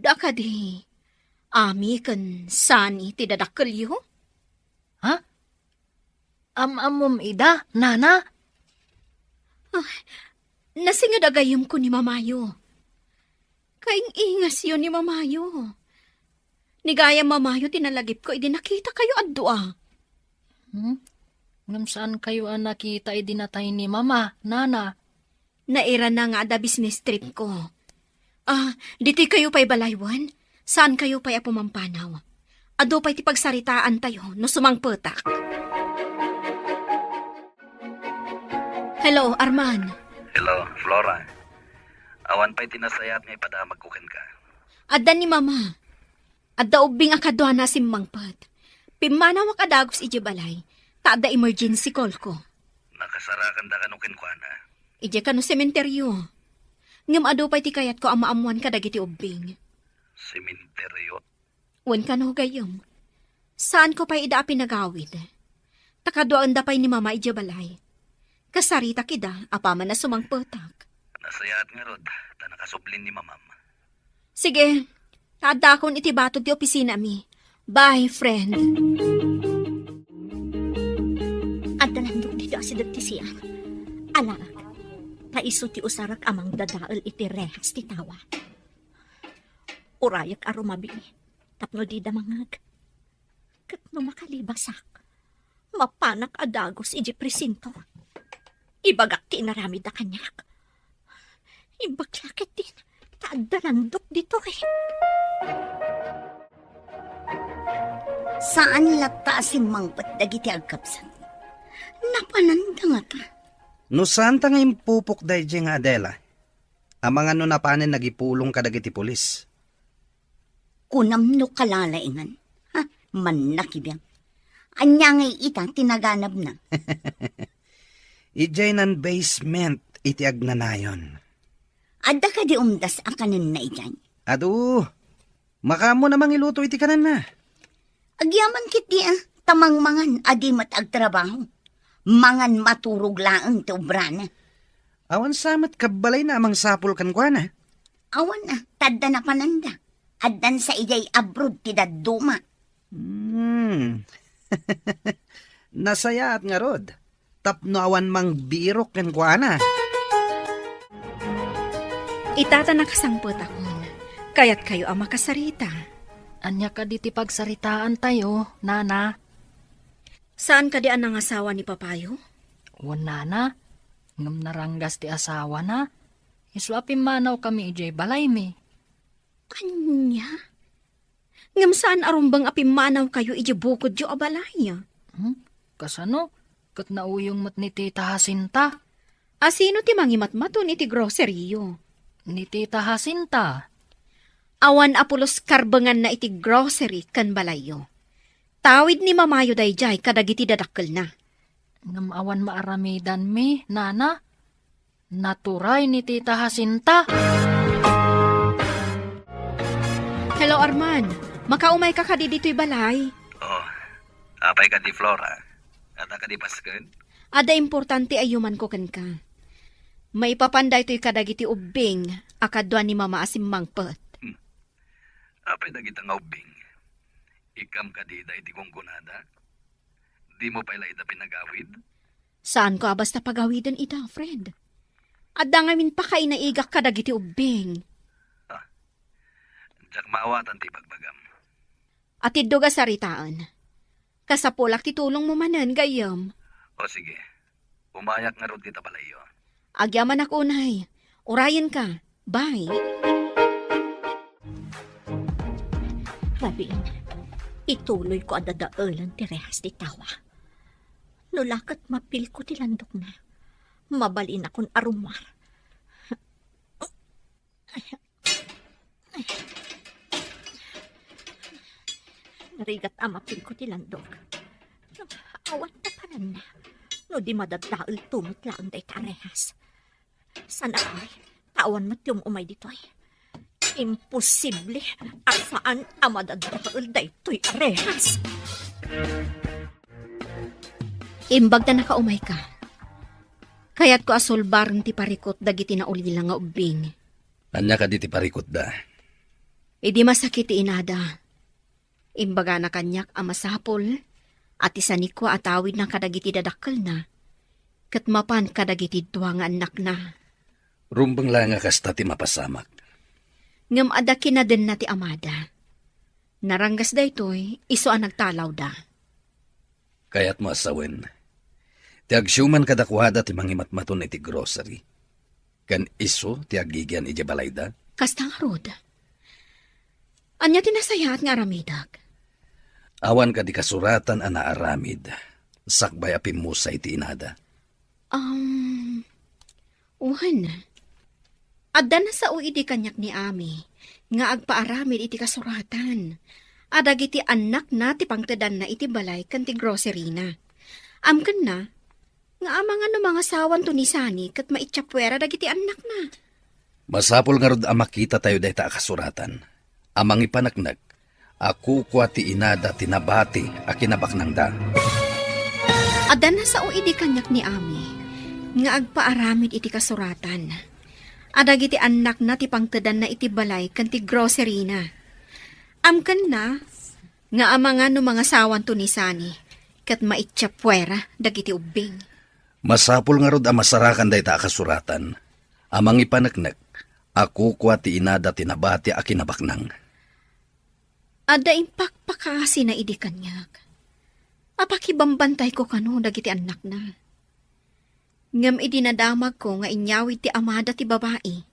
Da kadi Ami ken Sani ti dadakkelyo? Ha? Am-ammom ida, Nana? Ah, nasinged a gayyemko ni Mamayo. Kaing-ingasyo ni Mamayo. Ni gayam Mamayo ti nalagipko idi nakitakayo a dua. Hmm? Ngem saankayo a nakita idi natay ni Mama, Nana? Nairana nga adda business tripko. Ah, ditoykayo pay balay wen? Saankayo pay a pumampanaw? Adu pay ti pagsaritaantayo no sumangpetak. Hello, Arman. Hello, Flora. Awan pay ti nasayaat nga ipadamagko kenka. Adda ni Mama. Adda ubbing a kaduana a simmangpet. Pimmanawak a dagus idiay balay, ta adda emergency callko. Nakasarakanda kano kenkuana? Idiay kano sementeryo. Ngem adu pay ti kayatko a maammoan kadagiti ubbing. Sementeryo? Wen kano, gayyem. Saanko pay ida a pinagawid. Ta kaduaenda pay ni Mama idiay balay. Kasaritak ida apaman a sumangpetak. Nasayaat ngarud, ta nakasublin ni Mamam. Sige, ta addakon iti batog ti opisinami. Bye, friend. Adda landok ditoy asideg ti siak. Alaek, ta isu ti usarek a mangdadael iti rehas ti tawa. Urayek a rumabii tapno dida mangngeg. Ket no makalibasak, mapanak a dagus idiay presinto. Ibagak ti inaramidda kaniak. Imbag la ketdin ta adda landok ditoy. Saan latta a simmangpet dagiti agkabsat. Napananda ngata. No saanta nga impupok daydiay nga Adela, amangan no napanen nagipulong kadagiti pulis. Kunam no kalalaingan. Ha? Mannakibiang. Ania ngay ita ti naganabna? Idiay nan basement iti agnanayon. Adda kadi umdas a kanenna idiay? Adu, makaammo na mangiluto iti kanenna. Agyaman ketdi a, ta mangmangan a di met agtrabaho. Mangan maturog laeng ti obrana. Awan sa met kabbalayna a mangsapul kenkuana. Awan a, ta adda napananda. Addan sa idiay abroad ti dadduma. Hmm. Nasayaat ngarud. Tapno awan mangbirok kenkuana. Ita ta nakasangpetakon, kayatkayo a makasarita. Ania kadi ti pagsaritaantayo, nana? Saan kadi a nangasawa ni papayo? Wen, nana, ngem naranggas ti asawana. Isu a pimmanawkami idiay balaymi. Ania? Ngem saan a rumbeng a pimmanawkayo idiay bukodyo a balay? Hmm? Kasano? Ket nauyong met ni Tita Jacinta. A sino ti mangimatmaton iti groceryyo? Ni Tita Jacinta. Awan a pulos karbenganna iti grocery ken balayyo. Tawid ni mamayo daydiay kadagiti dadakkelna. Ngem awan maaramidanmi, nana. Naturay ni Tita Jacinta. Hello, Arman. Makaumay ka kadi ditoy balay? Oh, apay kadi, Flora? Adda kadi pasken? Adda importante a yumanko kenka. Maipapan daytoy kadagiti ubbing a kadua ni Mama a simmangpet. Hmm. Apay dagita nga ubbing? Ikkam kadi daydi gunggonada? Dimo pay la ida pinagawid? Saanko a basta pagawiden ida, friend. Adda ngamin pakainaigak kadagiti ubbing. Ah, diak maawatan ti ibagbagam. Atiddog a saritaen. Kasapulak ti tulongmo manen, gayyem. O sige, umayak ngarud dita balayyo. Agyamanak unay. Urayenka. Bye. Rabin, ituloyko a dadaelen ti rehas ti tawa. No la ket mapilko ti landokna, mabalinakon a rummuar. Narigat a mapilko ti landok. Awan napananna. No di madaddaelto met laeng dayta a rehas. Saan a pay, ta awan met ti um-umay ditoy. Imposible a saan a madaddael daytoy a rehas. Imbag ta nakaumayka, kayatko a sulbaren ti parikut dagiti naulila nga ubbing. Ania kadi ti parikutda? Idi masakit ti inada, imbagana kaniak a masapul a ti sanikua a tawidna kadagiti dadakkelna ket mapan kadagiti dua nga annakna. Rumbeng laeng a kasta ti mapasamak. Ngem adda kinadenna ti amada. Naranggas daytoy isu a nagtalawda. Kayatmo a sawen, ti agsiuman kadakuada ti mangimatmaton iti grocery, ken isu ti agigian idiay balayda? Kasta ngarud. Ania ti nasayaat nga aramidek? Awan kadi kasuratan a naaramid sakbay a pimmusay ti inada? Um, wen, adda nasao idi kaniak ni Ami nga agpaaramid iti kasuratan a dagiti annakna ti pangtedanna iti balay ken ti groceryna. Amkenna nga amangan no mangasawanto ni Sani ket maitsapuera dagiti annakna. Masapul ngarud a makitatayo dayta a kasuratan a mangipaneknek a kukua ti inada ti nabati a kinabaknangda. Adda nasao idi kaniak ni Ami nga agpaaramid iti kasuratan a dagiti annakna ti pangtedanna iti balay ken ti groceryna. Amkenna nga amangan no mangasawanto ni Sani ket maitsapuera dagiti ubbing. Masapul ngarud a masarakan dayta a kasuratan a mangipaneknek a kukua ti inada ti nabati a kinabaknang. Adda impakpakaasina idi kaniak a pakibambantayko kano dagiti annakna. Ngem idi nadamagko nga inyawid ti amada ti babai,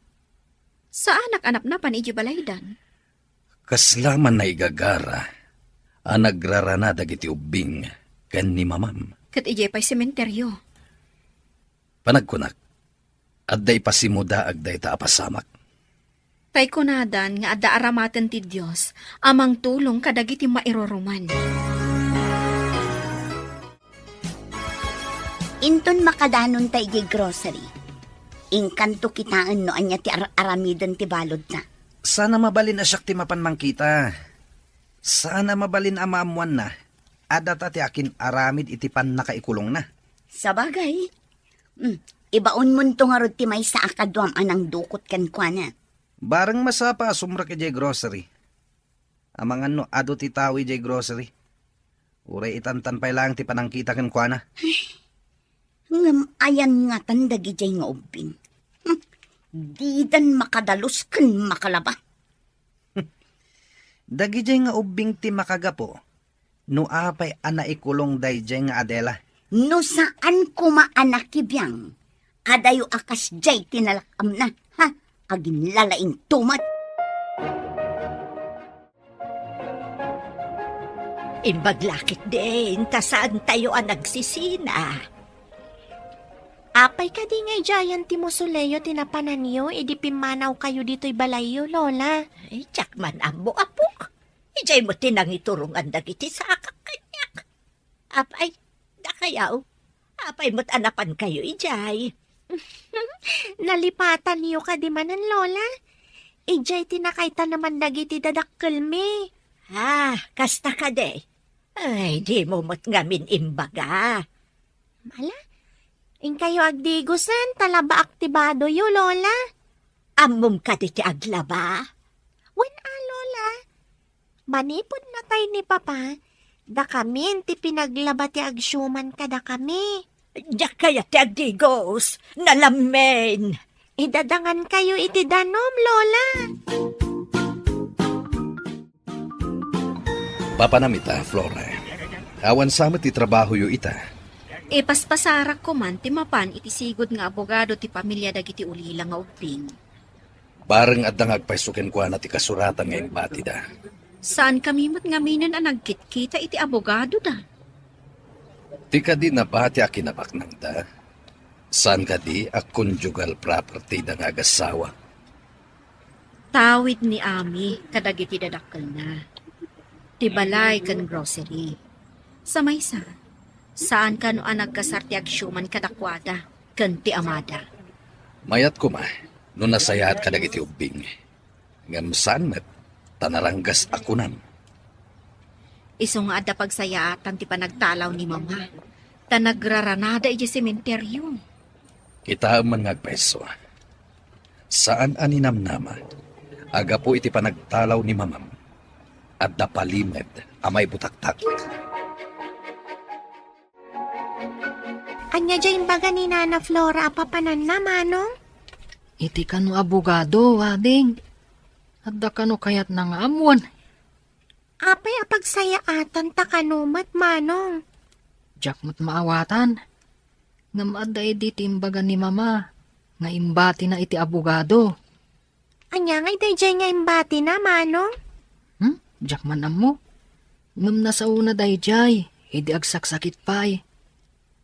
saanak a napnapan idiay balaydan. Kasla man naigagara a nagrarana dagiti ubbing ken ni mamam. ket idiay pay sementeryo. Panagkunak, adda ipasimudaag dayta a pasamak. Tay kunadan nga adda aramaten ti Dios a mangtulong kadagiti mairuruman. Inton makadanonta idiay grocery, inkanto kitaen no ania ti ar-aramiden ti baludna. Saan a mabalin a siak ti mapan mangkita. Saan a mabalin a maammoanna a data ti akin-aramid iti pannakaikulongna. Sabagay. Hmm, ibaonmonto ngarud ti maysa a kaduam a nangdukot kenkuana. Bareng masapa a sumrek idiay grocery. Amangan no adu ti tao idiay grocery. Uray itantan pay laeng ti panangkita kenkuana. Ngem ayan ngatan dagidiay nga ubbing? Hmm, didan makadalus ken makalaba. Dagidiay nga ubbing ti makagapu no apay a naikulong daydiay nga Adela. No saan koma a nakibiang, adayo a kasdiay ti nalak-amna, ha? Aginlalaingto met. Imbag la ketdin ta saantayo a nagsisina. Apay kadi nga idiayen ti mausoleo ti napananyo idi pimmanawkayo ditoy balayyo, Lola? Ay, diak man ammo, apok. Idiay met ti nangiturongan dagiti sakak kaniak. Apay, dakayaw, apay met a napankayo idiay? Nalipatanyo kadi manen, Lola? Idiay ti nakaitaneman dagiti dadakkelmi. Ah, kasta kadi? Ay, dimo met ngamin imbaga. Ala, inkayo agdigosen, ta labaak ti badoyo, Lola. Ammom kadi ti aglaba? Wen a, Lola. Manipud natay ni Papa, dakamin ti pinaglaba ti agsiuman kadakami. Diak kayat ti agdigos, nalammin. Idadangankayo iti danum, Lola. Papanam ita, Flora. Awan sa met ti trabahoyo ita. Ipaspasarak koman ti mapan iti sigud nga abogado ti pamilia dagiti ulila nga ubbing. Bareng adda nga agpayso kenkuana ti kasuratan nga imbatida. Saankami met ngaminen a nagkitkita iti abogadoda. Ti kadi nabati a kinabaknangda, saan kadi a conjugal property da nga agasawa. Tawid ni Ami kadagiti dadakkelna, ti balay ken grocery. Sa maysa, saan kano a nagkasar ti agsiuman kadakuada ken ti amada. Mayat koma no nasayaat kadagiti ubbing. Ngem saan met ta naranggas a kunam. Isu nga adda pagsayaatan ti panagtalaw ni Mama, ta nagraranada idiay sementeryo. Kitaem man nga agpayso. Saan a ninamnama a gapu iti panagtalaw ni Mamam, adda palimed a maibutaktak. Ania diay imbaga ni Nana Flora a papananna, Manong? Iti kano abogado, ading. Adda kano kayatna nga ammoen? Apay a pagsayaatan ta kano met, Manong? Diak met maawatan. Ngem adda idi ti imbaga ni Mama nga imbatina iti abogado. Ania ngay daydiay nga imbatina, Manong? Hmm? Diak man ammo. Ngem nasaona daydiay, idi agsaksakit pay.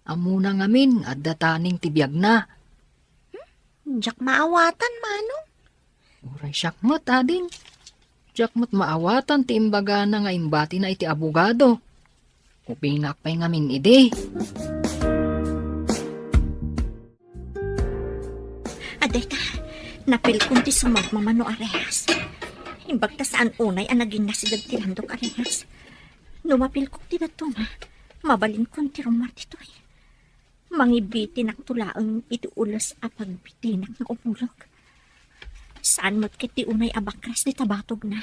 Ammona ngamin nga adda taning ti biagna. Hmm? Diak maawatan, Manong. Uray siak met, ading. Diak met maawatan ti imbagana nga imbatina iti abogado. Upingak pay ngamin idi. Adda ita, napilkon ti sumagmamano a rehas. Imbag ta saan unay a naginnasideg ti landok a rehas. No mapilkok ti dadduma, mabalinkon ti rummuar ditoy. Mangibitinakto laeng iti ules a pagbitinak nga umulok. Saan met ket ti unay a bakras dita batogna.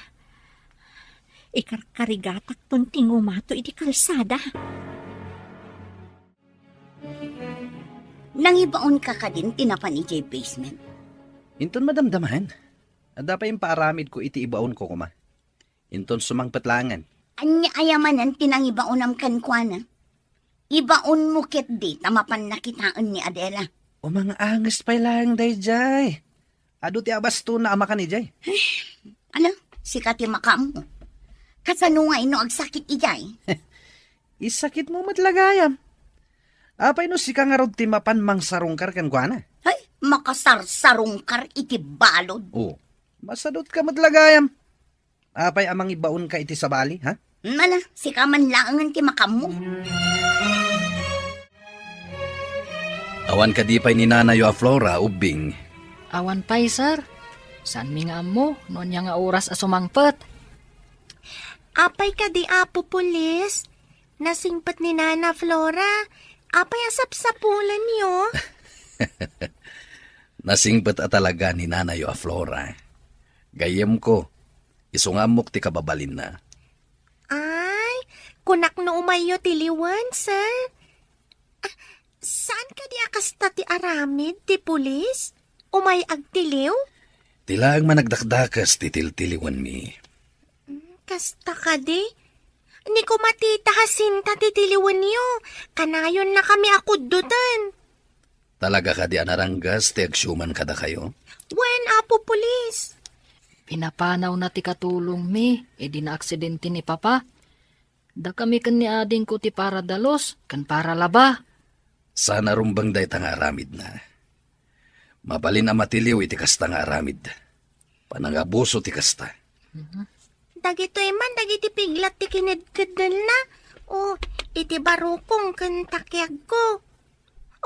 Ikarkarigatakton ti ngumato iti kalsada. Nangibaonka kadin ti napan idiay basement? Inton madamdamaen, adda pay impaaramidko iti ibaonko koma. Inton sumangpet laengen. Ania aya manen ti nangibaonam kenkuana? Ibaonmo ketdi ta mapanna kitaen ni Adela. Umang-anges pay laeng daydiay. Adu ti abastona a makan idiay. Ala, sika ti makaammo. Kasano ngay no agsakit idiay? Isakitmo met la gayam. Apay no sika ngarud ti mapan mangsarungkar kenkuana? Ay, makasarsarungkar iti balud. Oh, masadutka met la gayam. Apay a mangibaonka iti sabali, ha? Nala, sika man laengen ti makaammo. Awan kadi pay ni nanayo a Flora, Ubbing? Awan pay, sir. Saanmi nga ammo no ania nga oras a sumangpet. Apay kadi, Apo Pulis? Nasingpet ni Nana Flora. Apay a sapsapulenyo? Nasingpet a talaga ni nanayo a Flora. Gayyemko, isu nga ammok ti kababalinna. Ay, kunak no umayyo tiliwen, sir. Ah, saan kadi a kasta ti aramid ti pulis? Umay agtiliw? Ti laeng managdakdakes ti tiltiliwenmi. Hmm, kasta kadi? Ni kumatita Jacinta ti tiliwenyo. Kanayonna kami a kuddoten. Talaga kadi a naranggas ti agsiuman kadakayo? Wen, Apo Pulis. Pinapanawna ti katulongmi idi naaksidente ni Papa. Dakami ken ni adingko ti para dalus ken para laba. Saan a rumbeng dayta nga aramidna. Mabalin a matiliw iti kasta nga aramid. Panangabuso ti kasta. Mhm. Dagitoy man dagiti piglat ti kinedkeddelna. O, iti barukong ken takiagko.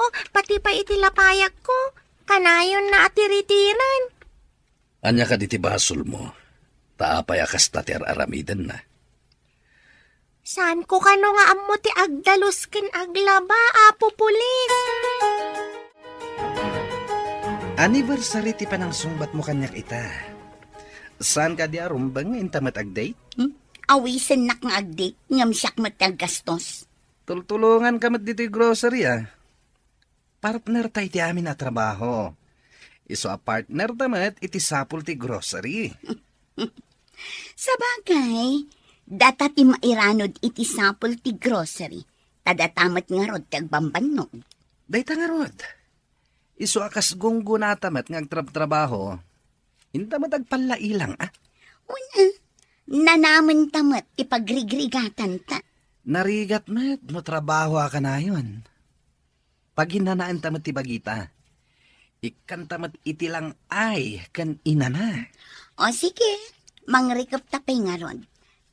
O, pati pay iti lapayagko, kanayonna a tiritiren. Ania kadi ti basolmo? Ta apay a kasta ti ar-aramidenna? Saanko kano nga ammo ti agdalus ken aglaba, Apo Pulis? Anniversary ti panangsungbatmo kaniak ita. Saan kadi a rumbeng nga inta met ag-date? Hmm? Awisennak nga ag-date, ngem siak met ti aggastos. Tultulonganka met ditoy grocery, a. Partner tay ti amin a trabaho. Isu a partner ta met iti sapul ti grocery. Sabagay, data ti mairanod iti sapul ti grocery, ta data met ngarud ti agbambannog. Dayta ngarud, isu a kas gunggona ta met nga agtrabtrabaho, inta met agpallailang, a? Wen, a. Nanamen ta met ti pagrigrigatanta. Narigat met no trabaho a kanayon. Paginanaenta met ti bagita. Ikkanta met iti lang-ay ken inana. O sige, mangrikupta pay ngarud.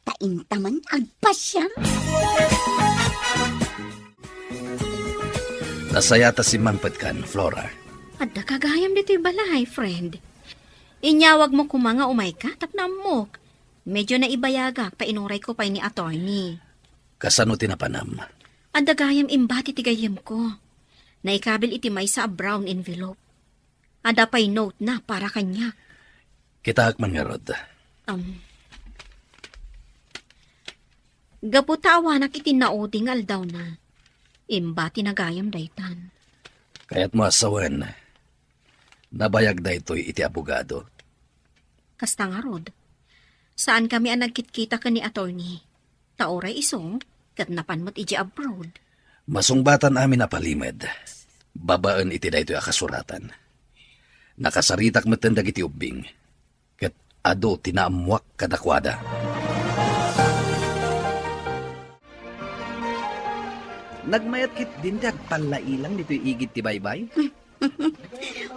Ta inta man agpasiar. Nasaya ta simmangpetkan, Flora. Adda ka gayam ditoy balay, friend. Inyawagmo koma nga umayka tapno ammok. Medyo naibayagak ta inurayko pay ni attorney. Kasano ti napanam? Adda gayam imbati ti gayyemko. Naikabil iti maysa a brown envelope. Adda pay note na para kaniak. Kitaek man ngarud. Um, gapu ta awanak iti naudi nga aldawna, imbati na gayam daytan. Kayatmo a sawen, nabayag daytoy iti abogado. Kasta ngarud, saankami a nagkitkita ken ni attorney. Ta uray isu, ket napan met idiay abroad. Masungbatan amin a palimed, babaen iti daytoy a kasuratan. Nakasaritak metten dagiti ubbing, ket adu ti naammoak kadakuada. Nagmayat ketdin ti agpallailang ditoy igid ti baybay?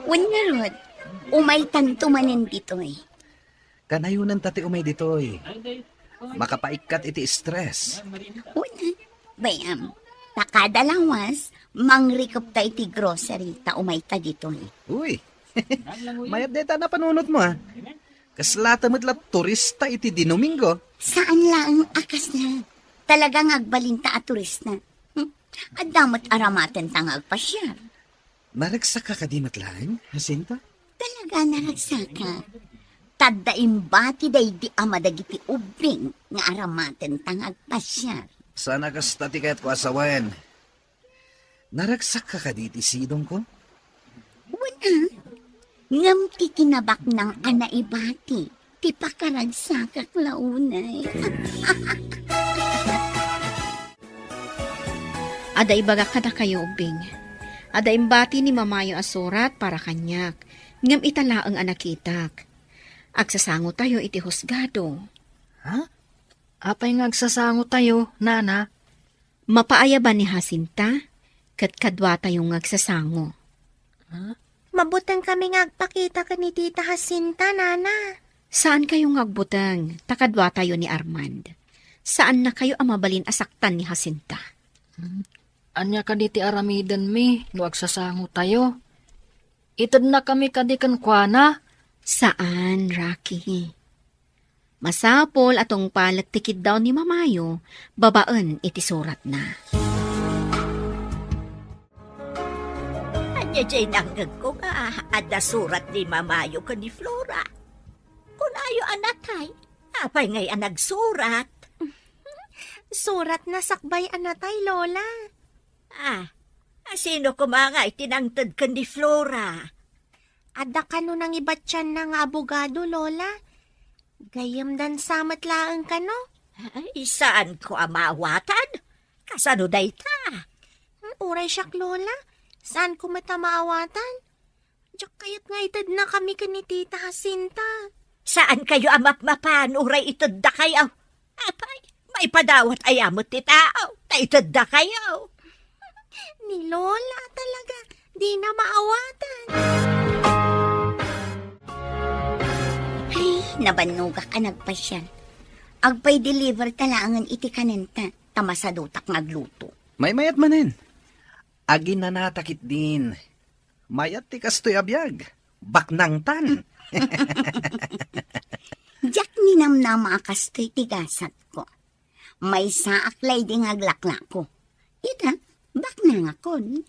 Wen ngarud, umaytanto manen ditoy. Kanayonenta ti umay ditoy. Makapaikkat iti stress. Wen, bay-am, ta kada lawas, mangrikupta iti grocery ta umayta ditoy. Uy, mayat dayta a napanunotmo, a. Kaslata met la turista iti Dinomingo. Saan laeng a kasla. Talaga nga agbalinta a turista. Hmm? Adda met aramatenta nga agpasiar. Naragsakka kadi met laeng, Jacinta? Talaga naragsakka. Ta adda imbati daydi ama dagiti ubbing nga aramatenta nga agpasiar. Saan a kasta ti kayatko a sawen. Naragsakka kadi iti sidongko? Wen, a. Ngem ti kinabaknang a naibati ti pakaragsakak la unay. Adda ibagak kadakayo, ubbing. Adda imbati ni mamayo a surat para kaniak, ngem ita laeng a nakitak. Agsasangotayo iti husgado. Ha? Apay nga agsasangotayo, nana? Mapaayaban ni Jacinta, ket kaduatayo nga agsasango. Ha? Mabuteng kami nga agpakita ken ni Tita Jacinta, Nana. Saan kayo nga agbuteng, ta kaduatayo ni Armand. Saanna kayo a mabalin a saktan ni Jacinta. Hmm. Ania kadi ti aramidenmi no agsasangotayo? Itedna kami kadi kenkuana? Saan, Rocky. Masapul a tungpalek ti kiddaw ni Mamayo babaen iti suratna. Ania jay nangngegko nga adda surat ni Mamayo ken ni Flora? Kunayo a natay. Apay ngay a nagsurat? Suratna sakbay a natay, Lola. Ah, asino koma nga iti nangted ken ni Flora? Adda kano nangibatianna nga abogado, Lola. Gayyemdan sa met laeng kano. Ay, saanko a maawatan? Kasano dayta? Hmm, uray siak, Lola. Saanko met a maawatan? Diak kayat nga itedna kami ken ni Tita Jacinta. Saan kayo a mapmapan uray itedda kayo? Apay, maipadawat aya met ti tao, ta itedda kayo. Ni Lola talaga, di na maawatan. Ay, nabannogak a nagpasian. Agpay-deliver ta laengen iti kanenta, ta masadutak nga agluto. Maymayat manen. Aginanata ketdin. Mayat ti kastoy a biag. Baknangtan. Diak ninamnama a kastoy ti gasatko. Maysaak la idi nga aglaklako. Ita, baknangakon.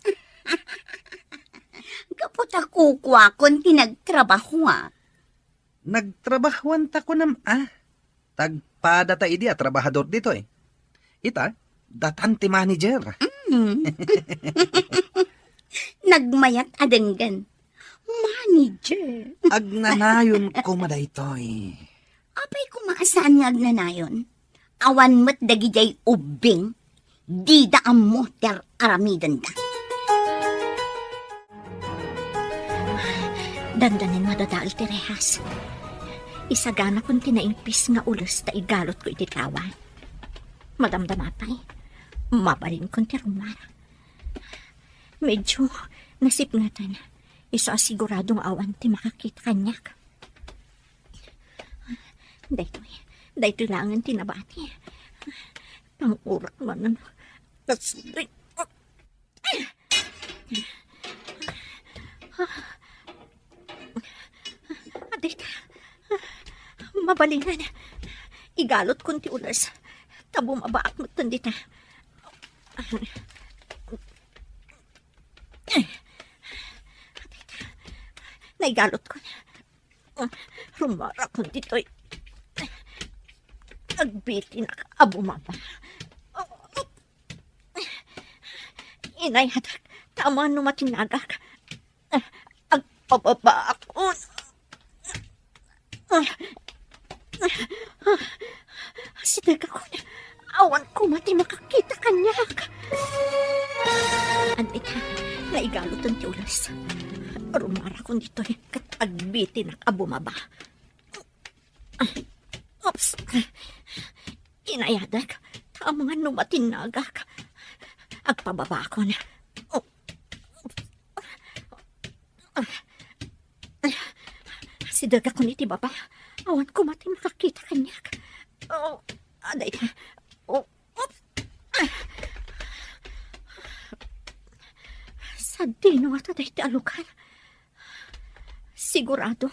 Gapu ta kukuakon ti nagtrabahoak. Nagtrabahoanta kunam a? Tagpada ta idi a trabahador ditoy. Ita, datan ti manager. Mm. Nagmayat a denggen. Manager. Agnanayon koma daytoy. Apay koma a saan nga agnanayon? Awan met dagidiay ubbing. Dida ammo ti ar-aramidenda. Dandanin madadael ti rehas. Isaganakon ti naimpis nga ules ta igalutko iti tawa. Madamdama pay, mabalinkon ti rummuar. Medyo nasipngetan. Isu a sigurado nga awan ti makakita kaniak. Daytoy, daytoy laengen ti nabati. Pangurak manen. Kas-, Adita, mabalinen. Igalutkon ti ules. Ta bumabaak metten dita. Adita, naigalutkon. Rummuarakon ditoy. Agbitinak a bumaba. Inayat, ta amangan no matinnagak. Agpababaakon. Sidegakon, awan koma ti makakita kaniak. Adita, naigaluton ti ules. Rummuarakon ditoy ket agbitinak a bumaba. Oops! Inayadek, ta amangan no matinnagak. Agpababakon. Sidegakon iti baba. Awan koma ti makakita kaniak. Oh, adayta. Oh, oops! Sadino nga ta dayta a lugar? Sigurado,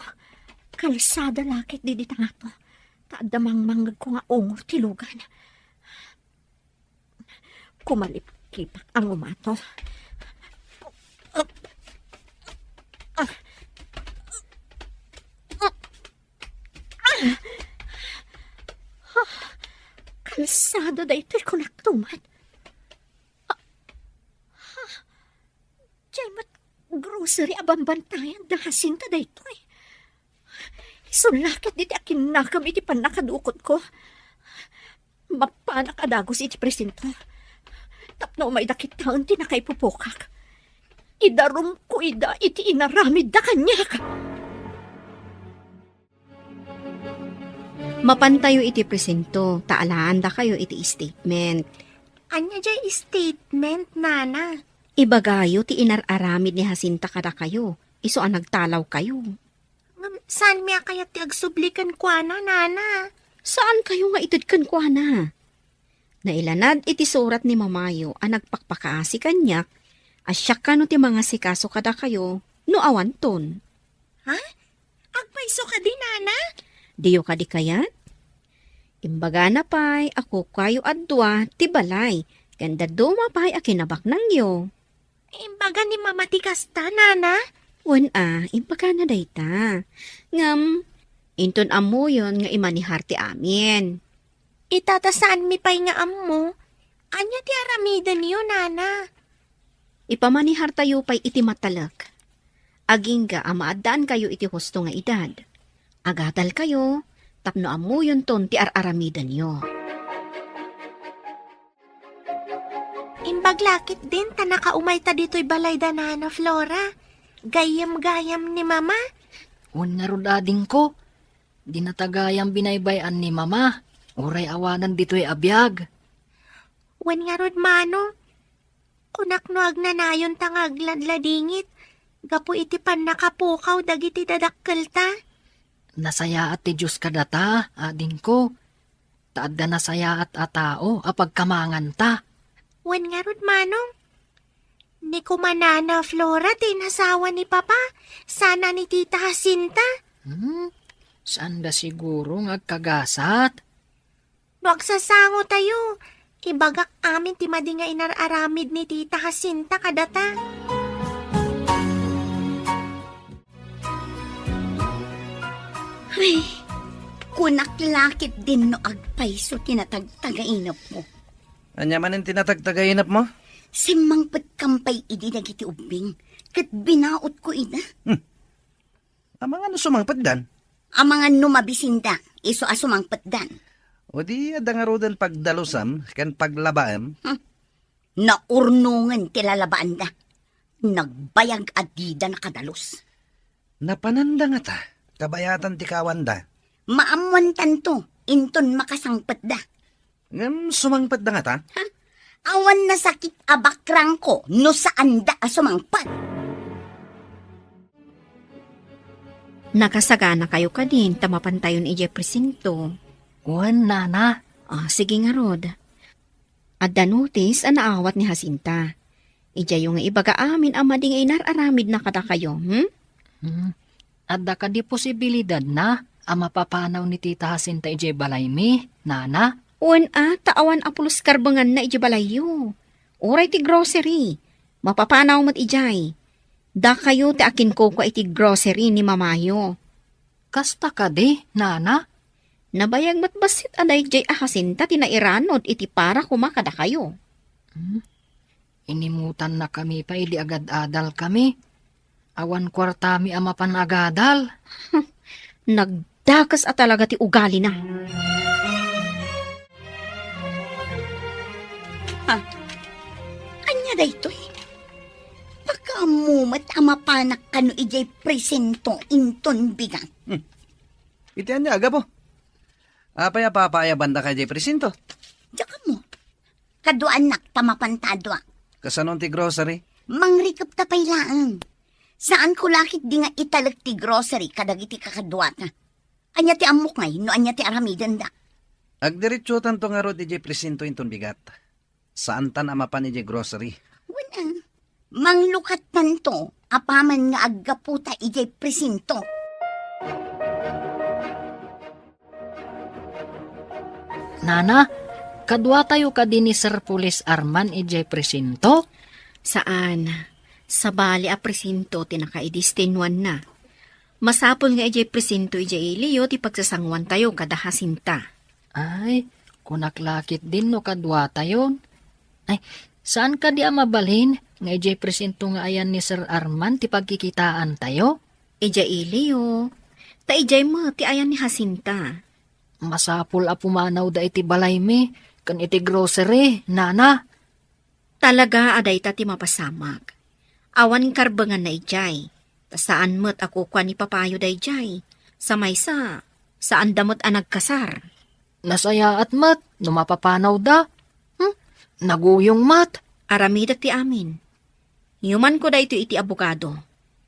kalsada la ket didi tangato, ta adda mangmangngegko nga ungor ti lugan. Kumalipkipak a ngumato. Kalsada daytoy, kunak tuman. Diay met grocery a bambantayan da Jacinta daytoy. Isu la ket ditoy a kinnakam iti pannakadukotko. Mappanak a dagus iti presinto. Tapno umayda kitaen ti nakaipupokak. Idarumko ida iti inaramidda kaniak. Mapantayo iti presinto, ta alaandakayo iti statement. Ania jay statement, Nana? Ibagayo ti inar-aramid ni Jacinta kadakayo, isu a nagtalawkayo. Ngem saanmi a kayat ti agsubli kenkuana, Nana. Saankayo nga ited kenkuana? Nailanad iti surat ni Mamayo a nagpakpakaasi kaniak a siak kano ti mangasikaso kadakayo no awanton. Ha? Agpayso kadi, Nana? Diyo kadi kayat? Imbagana pay a kukuayo a dua ti balay ken dadduma pay a kinabaknangyo. Imbaga ni Mama ti kasta, Nana? Wen a, imbagana dayta. Ngem, inton ammoyon nga imanihar ti amin. Ita ta saanmi pay nga ammo. Ania ti aramidenyo, Nana? Ipamanihartayo pay iti matalek. Agingga a maaddaankayo iti husto nga edad. Agadalkayo tapno ammoyonton ti ar-aramidenyo. Imbag la ketdin ta nakaumayta ditoy balay da Nana Flora. Gayyem-gayyem ni Mama. Wen ngarud, adingko, dinata gayyem binaybay-an ni Mama, uray awanen ditoy a biag. Wen ngarud, Manong, kunak no agnanayonta nga agladladingit gapu iti pannakapukaw dagiti dadakkelta. Nasayaat ti Dios kadata, adingko, ta adda nasayaat a tao a pagkamanganta. Wen ngarud, Manong, ni kumanana Flora ti inasawa ni Papa, sana ni Tita Jacinta. Hmm? Saanda siguro nga agkagasat? No agsasangotayo, ibagak amin ti madi nga inar-aramid ni Tita Jacinta kadata. Ay, kunak la ketdin no agpayso ti natagtagainepmo. Ania manen ti natagtagainepmo? Simmangpetkam pay idi dagiti ubbing, ket binaotko ida. Hmm. Amangan no sumangpetdan? Amangan no mabisinda, isu a sumangpetdan. O di adda ngaruden pagdalusam ken paglabaem? Hmm. Naurnongen ti lalabaanda. Nagbayag a dida nakadalus. Napananda ngata, kabayatan ti kawanda. Maammoantanto, inton makasangpetda. Ngem sumangpetda ngata? Ha? Awan nasakit a bakrangko no saanda a sumangpet. Nakasaganakayo kadin ta mapantayon idiay presinto. Wen, Nana. Ah, sige ngarud. Adda notis a naawat ni Jacinta. Idiayo nga ibaga amin a madi nga inar-aramidna kadakayo, hmm? Hmm. Adda kadi posibilidadna a mapapanaw ni Tita Jacinta idiay balaymi, Nana? Wen a, ta awan a pulos karbenganna idiay balayyo. Uray ti grocery, mapapanaw met idiay. Dakayo ti akinkukua iti grocery ni Mamayo. Kasta kadi, Nana? Nabayag met bassit a daydiay a Jacinta ti nairanod iti para koma kadakayo. Hmm? Inimutannakami pay idi agad-adalkami. Awan kuartami a mapan agadal. Nagdakes a talaga ti ugalina. Ha? Ania daytoy? Pakaammo met a mapanak kano idiay presinto inton bigat. Hmm. Iti ania a gapu? Apay a papaayabandaka idiay presinto? Diak ammo. Kaduaannak ta mapanta a dua. Kasano ti grocery? Mangrikepta pay laeng. Saanko la ketdi nga italek ti grocery kadagiti kakaduata. Ania ti ammok ngay no ania ti aramidenda? Agdiretsotanto ngarud idiay presinto inton bigat. Saantan a mapan idiay grocery. Wen a, manglukattanto apaman nga aggaputa idiay presinto. Nana, kaduatayo kadi ni Sir Police Arman idiay presinto? Saan. Sabali a presinto ti nakaidestinuanna. Masapul nga idiay presinto idiay iliyo ti pagsasanguantayo kada Jacinta. Ay, kunak la ketdin no kaduatayon. Ay, saan kadi a mabalin nga idiay presinto nga ayan ni Sir Arman ti pagkikitaantayo? Idiay iliyo. Ta idiay met ti ayan ni Jacinta. Masapul a pumanawda iti balaymi ken iti grocery, Nana. Talaga a dayta ti mapasamak. Awan karbenganna idiay. Ta saan met a kukua ni Papayo daydiay. Sa maysa, saanda met a nagkasar. Nasayaat met no mapapanawda. Hmm? Naguyong met. Aramidek ti amin. Yumanko daytoy iti abogado,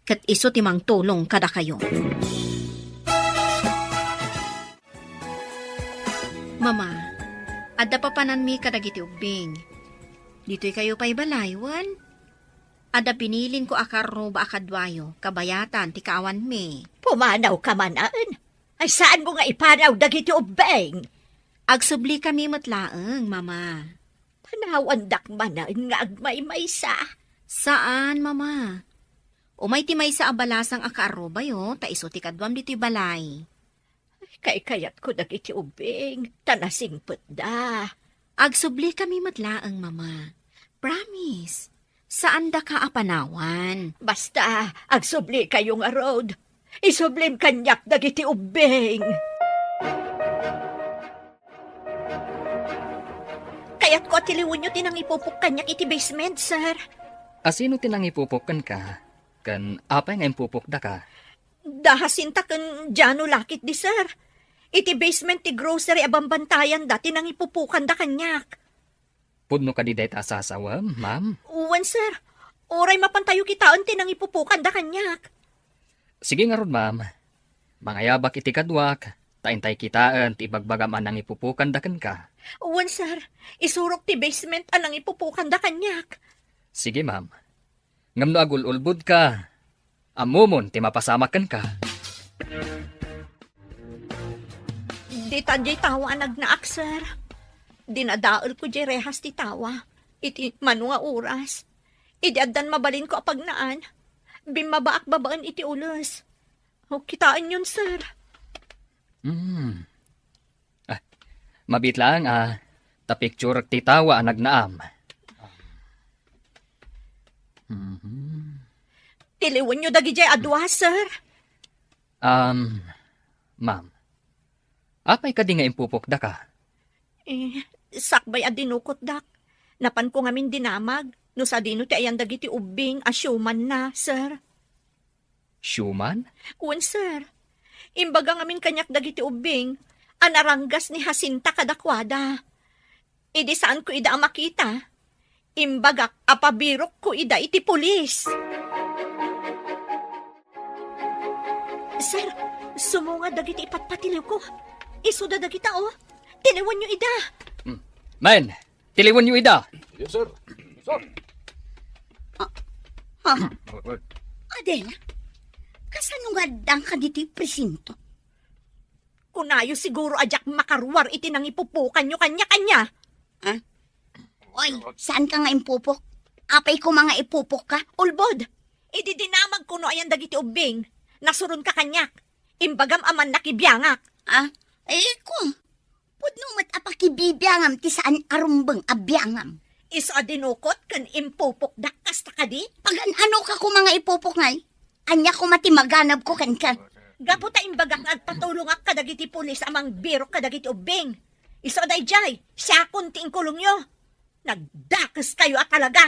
ket isu ti mangtulong kadakayo. Mama, adda papananmi kadagiti ubbing. Ditoy kayo pay balay, wen? Adda binilinko a karruba a kaduayo, kabayatan ti kaawanmi. Pumanawka manen? Ay, saanmo nga ipanaw dagiti ubbing? Agsublikami met laeng, Mama. Panawandak manen nga agmaymaysa? Saan, Mama. Umay ti maysa a balasang a kaarrubayo, ta isu ti kaduam ditoy balay. Kaykayatko dagiti ubbing, ta nasingpetda. Agsublikami met laeng, Mama. Promise. Saandaka a panawan. Basta, agsublikayo ngarud. Isublim kaniak dagiti ubbing. Kayatko a tiliwenyo ti nangipupok kaniak iti basement, sir. A sino ti nangipupok kenka? Ken apay nga impupokdaka? Da Jacinta ken Jano la ketdi, sir. Iti basement ti grocery a bambantayanda ti nangipupokanda kaniak. Pudno kadi dayta a sasawem, ma'am? Wen, sir. Uray mapantayo kitaen ti nangipupokanda kaniak. Sige ngarud, ma'am. Mangayabak iti kaduak, ta intay kitaen ti ibagbagam a nangipupokanda kenka. Wen, sir. Isurok ti basement a nangipupokanda kaniak. Sige, ma'am. Ngem no agul-ulbodka, ammomon ti mapasamak kenka. Dita diay tawa a nagnaak, sir. Dinadaelko diay rehas ti tawa iti mano nga oras. Idi addan mabalinko a pagnaan, bimmabaak babaen iti ules. O, kitaenyon, sir. Hmm. Ah, mabiit laeng a ta picturek ti tawa a nagnaam. Mhm. Tiliwenyo dagidiay a dua, sir. Um, ma'am, apay kadi nga impupokdaka? Eh, sakbay a dinukotdak, napanko ngamin dinamag no sadino ti ayan dagiti ubbing a siumanna, sir. Siuman? Wen, sir. Imbaga ngamin kaniak dagiti ubbing a naranggas ni Jacinta kadakuada. Idi saanko ida a makita, imbagak a pabirokko ida iti pulis. Sir, sumunga dagiti ipatpatiliwko. Isuda dagita, oh. Tiliwenyo ida. Hmm. Men, tiliwenyo ida. Yes, sir. Sir. Ah, ah. Adela, kasano nga addanka ditoy presinto? Kunayo siguro a diak makaruar iti nangipupokanyo kaniak, ania? Ah? Oy, saanka nga impupok? Apay koma nga ipupokka? Ulbod, idi dinamagko no ayan dagiti ubbing, nasuronka kaniak. Imbagam a mannakibiangak. Ah? Eh, ko, pudno met a pakibibiangam ti saan a rumbeng a biangam. Isu a dinukot ken impupokdak kasta kadi? Pagan-anoka koma nga ipupok ngay? Ania koma ti maganabko kenka? Gapu ta imbagak nga agpatulongak kadagiti pulis a mangbirok kadagiti ubbing. Isu a daydiay, siakon ti inkulongyo. Nagdakeskayo a talaga!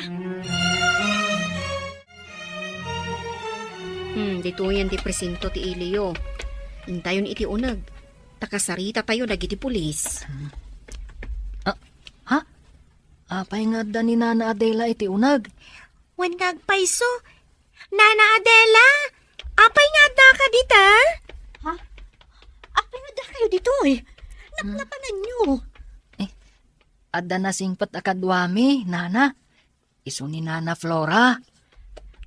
Hmm, ditoyen ti presinto ti iliyo. Intayon iti uneg, ta kasaritatayo dagiti pulis. Ah, ha? Apay nga adda ni Nana Adela iti uneg? Wen nga agpayso. Nana Adela, apay nga addaka dita? Ha? Apay nga addakayo ditoy? Napnapananyo. Eh, adda nasingpet a kaduami, Nana. Isu ni Nana Flora.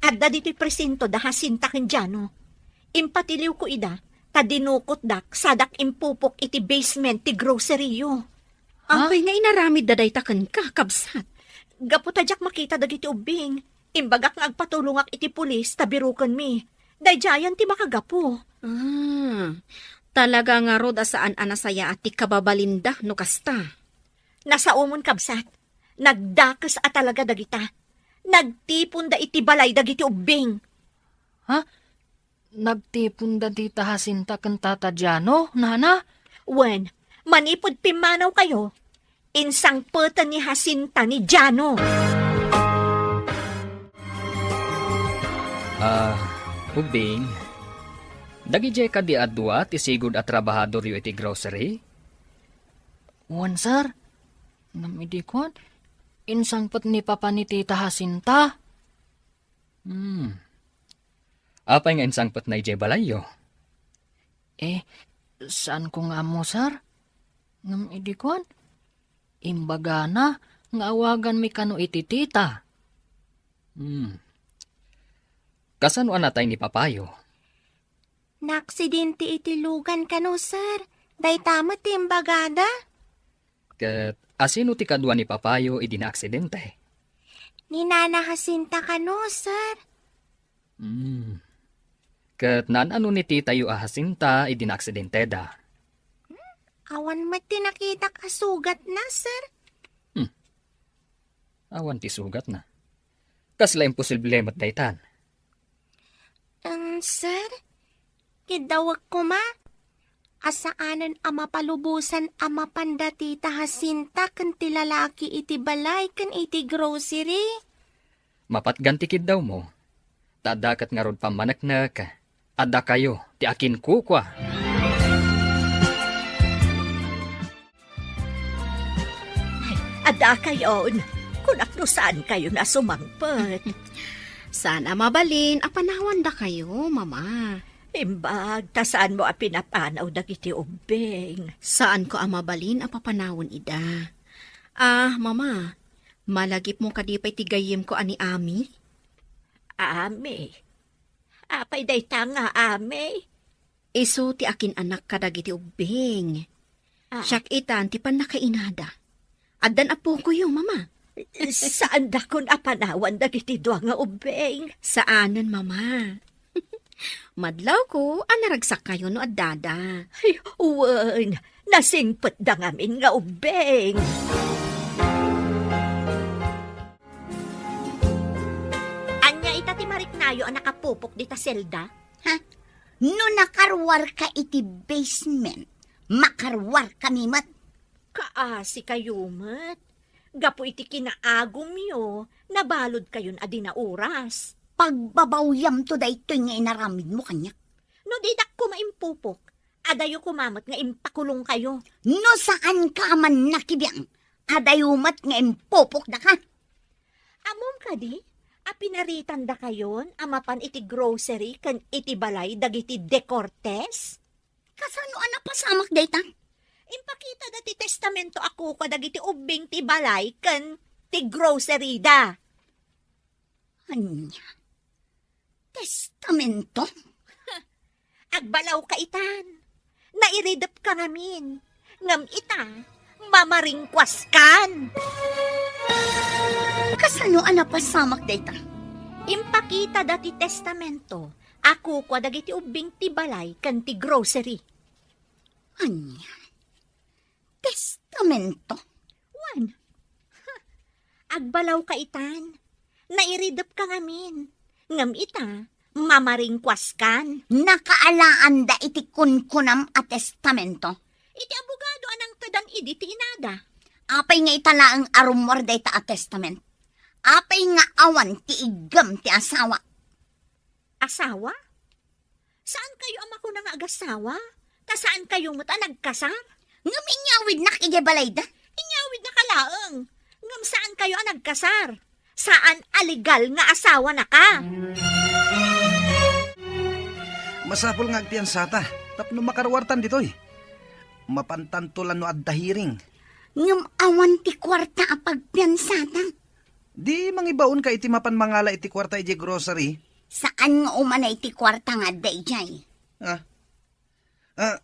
Adda ditoy presinto da Jacinta ken Jano. Impatiliwko ida, ta dinukotdak sadak impupok iti basement ti grocery-yo. Ha? Apay nga inaramidda dayta kenka, kabsat? Gapu ta diak makita dagiti ubbing, imbagak nga agpatulongak iti pulis ta birokenmi. Daydiayen ti makagapu. Ah, talaga ngarud a saan a nasayaat ti kababalinda no kasta. Nasaomon, kabsat. Nagdakes a talaga dagita. Nagtiponda iti balay dagiti ubbing. Ha? Nagtiponda dita Jacinta ken Tata Jano, Nana? Wen, manipud pimmanawkayo, insangpeten ni Jacinta ni Jano. Ah, ubbing, dagidiay kadi a dua ti sigud a trabahadoryo iti grocery? Wen, sir. Ngem idi kuan, insangpet ni Papa ni Tita Jacinta. Hmm. Apay nga insangpetna idiay balayyo? Eh, saanko nga ammo, sir. Ngem idi kuan, imbagana nga awaganmi kano iti tita. Hmm. Kasano a natay ni Papayo? Naaksidente iti lugan kano, sir. Dayta met ti imbagada. Ket asino ti kadua ni Papayo idi naaksidente? Ni Nana Jacinta kano, sir. Hmm. Ket naan-ano ni titayo a Jacinta idi naaksidenteda? Awan met ti nakitak a sugatna, sir. Hmm. Awan ti sugatna. Kasla imposible met daytan. Em, sir, kiddawek koma a saanen a mapalubosan a mapan da tita Jacinta ken ti lalaki iti balay ken iti grocery. Mapatgan ti kiddawmo. Ta adda ket ngarud pammaneknek, adda kayo ti akinkukua. Ay, adda kayon. Kunak no saan kayo nasumangpet. Saan a mabalin a panawandakayo, Mama. Imbag, ta saanmo a pinapanaw dagiti ubbing. Saanko a mabalin a papanawen ida. Ah, Mama, malagipmo kadi pay ti gayyemko a ni Ami? Ami? Apay dayta nga Ami? Isu ti akin-anak kadagiti ubbing. Ah. Siak itan ti pannakainada. Addan a pukoyo, Mama. Saandakon a panawan dagiti dua nga ubbing. Saanen, Mama. Madlawko a naragsakkayo no addada. Ay, wen, nasingpetda ngamin nga ubbing. Ania ita ti mariknayo a nakapupok dita selda? Ha? No nakaruarka iti basement, makaruarkami met. Kaasikayo met. Gapu iti kinaagumyo, nabaludkayon a di nauras. Pagbabawyamto daytoy nga inaramidmo kaniak. No didak koma impupok, adayo koma met nga impakulongkayo. No saanka a mannakibiang, adayo met nga impupokdaka. Ammom kadi a pinaritandakayon a mapan iti grocery ken iti balay dagiti De Cortes? Kasano a napasamak dayta? Impakitada ti testamento a kukua dagiti ubbing ti balay ken ti grocery da. Ania? Testamento? Agbalawka itan. Nairidepka ngamin. Ngem ita, mamaringkuaskan. Kasano a napasamak dayta? Impakitada ti testamento a kukua dagiti ubbing ti balay ken ti grocery. Ania? Testamento? Wen. Ha, agbalawka itan. Nairidepka ngamin. Ngem ita, mamaringkuaskan. Nakaalaanda iti kunkunam a testamento. Iti abogado a nangtedan idi ti inada. Apay nga ita laeng a rummuar dayta a testament? Apay nga awan ti iggem ti asawa? Asawa? Saankayo a makuna nga agasawa? Ta saankayo met a nagkasar? Ngem inyawidnak idiay balayda. Inyawidnaka laeng. Ngem saankayo a nagkasar. Saan a legal nga asawanaka. Masapul nga agpiansata tapno makaruartan ditoy. Mapantanto la no adda hearing. Ngem awan ti kuarta a pagpiansata. Di mangibaonka iti mapan mangala iti kuarta idiay grocery? Saan nga umanay ti kuarta nga adda idiay? Ah. Ah,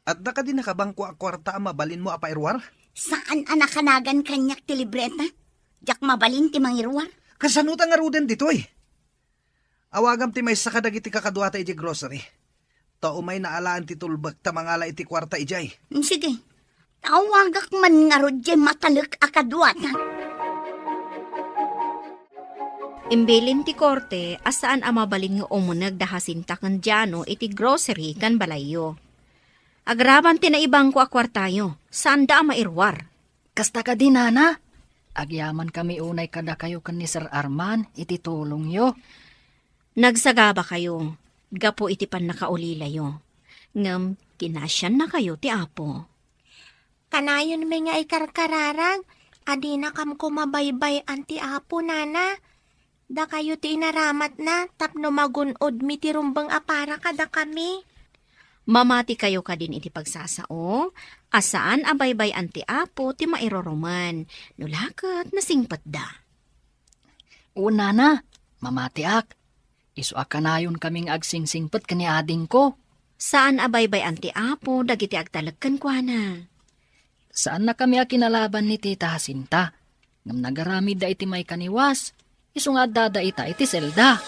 adda kadi nakabangko a kuarta a mabalinmo a pairuar? Saan a nakanagan kaniak ti libreta? Diak mabalin ti mangiruar. Kasano ta ngaruden ditoy? Awagam ti maysa kadagiti kakaduata idiay grocery. Ta umay naalaan ti tulbek ta mangala iti kuarta idiay. Mm, sige. Tawagak man ngarud diay matalek a kaduata. Imbilin ti korte a saan a mabalin nga umuneg da Jacinta ken Diano iti grocery ken balayyo. Agraman ti naibangko a kuartayo, saanda a mairuar. Kasta kadi, Nana? Agyamankami unay kadakayo ken ni Sir Arman iti tulongyo. Nagsagabakayo gapu iti pannakaulilayo, ngem kinasiannakayo ti Apo. Kanayonmi nga ikarkararag a dinakam koma baybay-an ti Apo, Nana. Dakayo ti inaramatna tapno magun-odmi ti rumbeng a para kadakami. Mamatikayo kadin iti pagsasao a saan a baybay-an ti Apo ti mairurumen, no la ket nasingpetda. Unana, mamatiak. Isu a kanayonkami nga agsingsingpet ken ni adingko. Saan a baybay-an ti Apo dagiti agtalek kenkuana. Saannakami a kinalaban ni Tita Jacinta, ngem nagaramidda iti maikaniwas, isu nga addada ita iti selda.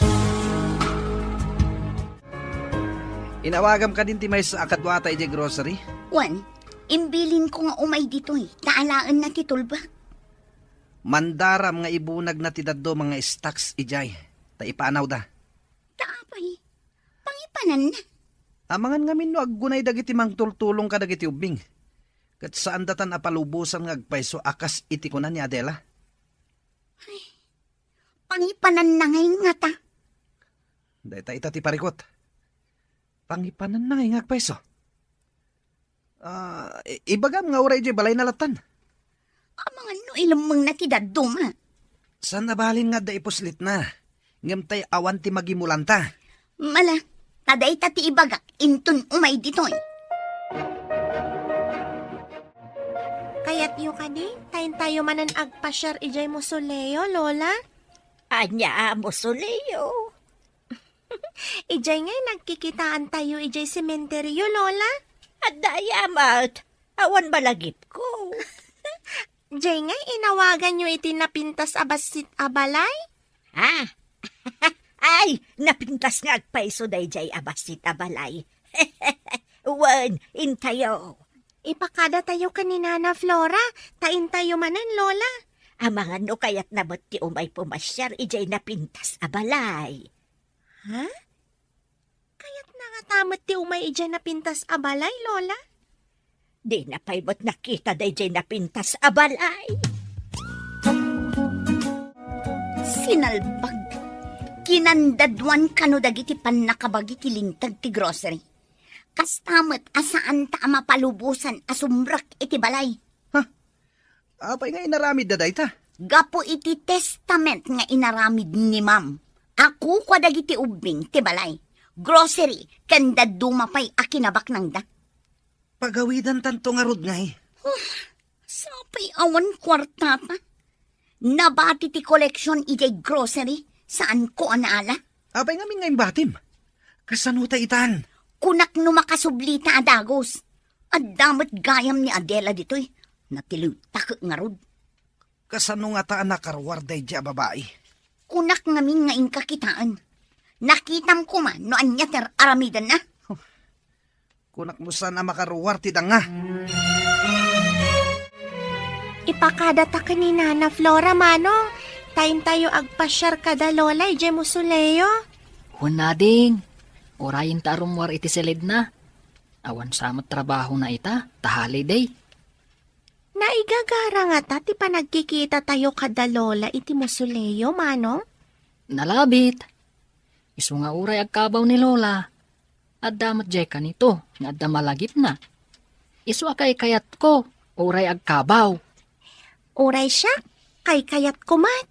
Inawagam kadin ti maysa a kaduata idiay grocery? Wen, imbilinko nga umay ditoy, ta alaenna ti tulbek. Mandaram nga ibunagna ti dadduma nga stocks idiay, ta ipaanawda. Ta apay, pangipananna. Amangan ngamin no aggunay dagiti mangtultulong kadagiti ubbing. Ket saandatan a palubosan nga agpayso a kas iti kuna ni Adela. Ay, pangipananna ngay ngata. Dayta ita ti parikut. Pangipananna ngay nga agpayso. Ah, i-, ibagam nga uray idiay balayna lattan. Amangan no ilemmengna ti dadduma. Saan a balin nga adda ipuslitna, ngem tay awan ti magimulanta. Mala, ta dayta ti ibagak inton umay ditoy. Kayatyo kadi, ta intayo manen agpasiar idiay mausoleo, Lola? Ania a mausoleo? Idiay ngay nagkikitaantayo idiay sementeryo, Lola? Adda aya met, awan malagipko. Diay ngay inawaganyo iti napintas a bassit a balay? Ha? Ay, napintas nga agpayso daydiay a bassit a balay. Wen, intayo. Ipakadatayo ken ni Nana Flora, ta intayo manen, Lola. Amangan no kayatna met ti umay pumasiar idiay napintas a balay. Ha? Kayatna ngata met ti umay idiay napintas a balay, Lola? Dina pay met nakita daydiay napintas a balay. Sinalbag. Kinandaduan kano dagiti pannakabagi ti linteg ti grocery. Kasta met a saanta a mapalubosan a sumrek iti balay. Ha? Apay nga inaramidda dayta? Gapu iti testament nga inaramid ni Ma'am, a kukua dagiti ubbing ti balay, grocery, ken dadduma pay a kinabaknangda. Pagawidantanto ngarud ngay. Huh, sapay awan kuartata. Nabati ti koleksion idiay grocery, saanko a naala. Apay ngamin nga imbatim? Kasano ta itan? Kunak no makasublita a dagus. Adda met gayam ni Adela ditoy. Natiliwtak ngarud. Kasano ngata a nakaruar daydiay a babai? Kunak ngamin nga inka kitaen. Nakitam koma no ania ti ar-aramidenna. Kunak no saan a makaruar ti danga. Ipakadata ken ni Nana Flora, Manong, ta intayo agpasiar kada Lola idiay mausoleo. Wen, ading, urayenta a rummuar iti silidna. Awan sa met trabahona ita, ta holiday. Naigagara ngata ti panagkikitatayo kada Lola iti mausoleo, Manong? Nalabit. Isu nga uray agkabaw ni Lola, adda met diay kanito nga adda malagipna. Isu a kaykayatko, uray agkabaw. Uray siak, kaykayatko met.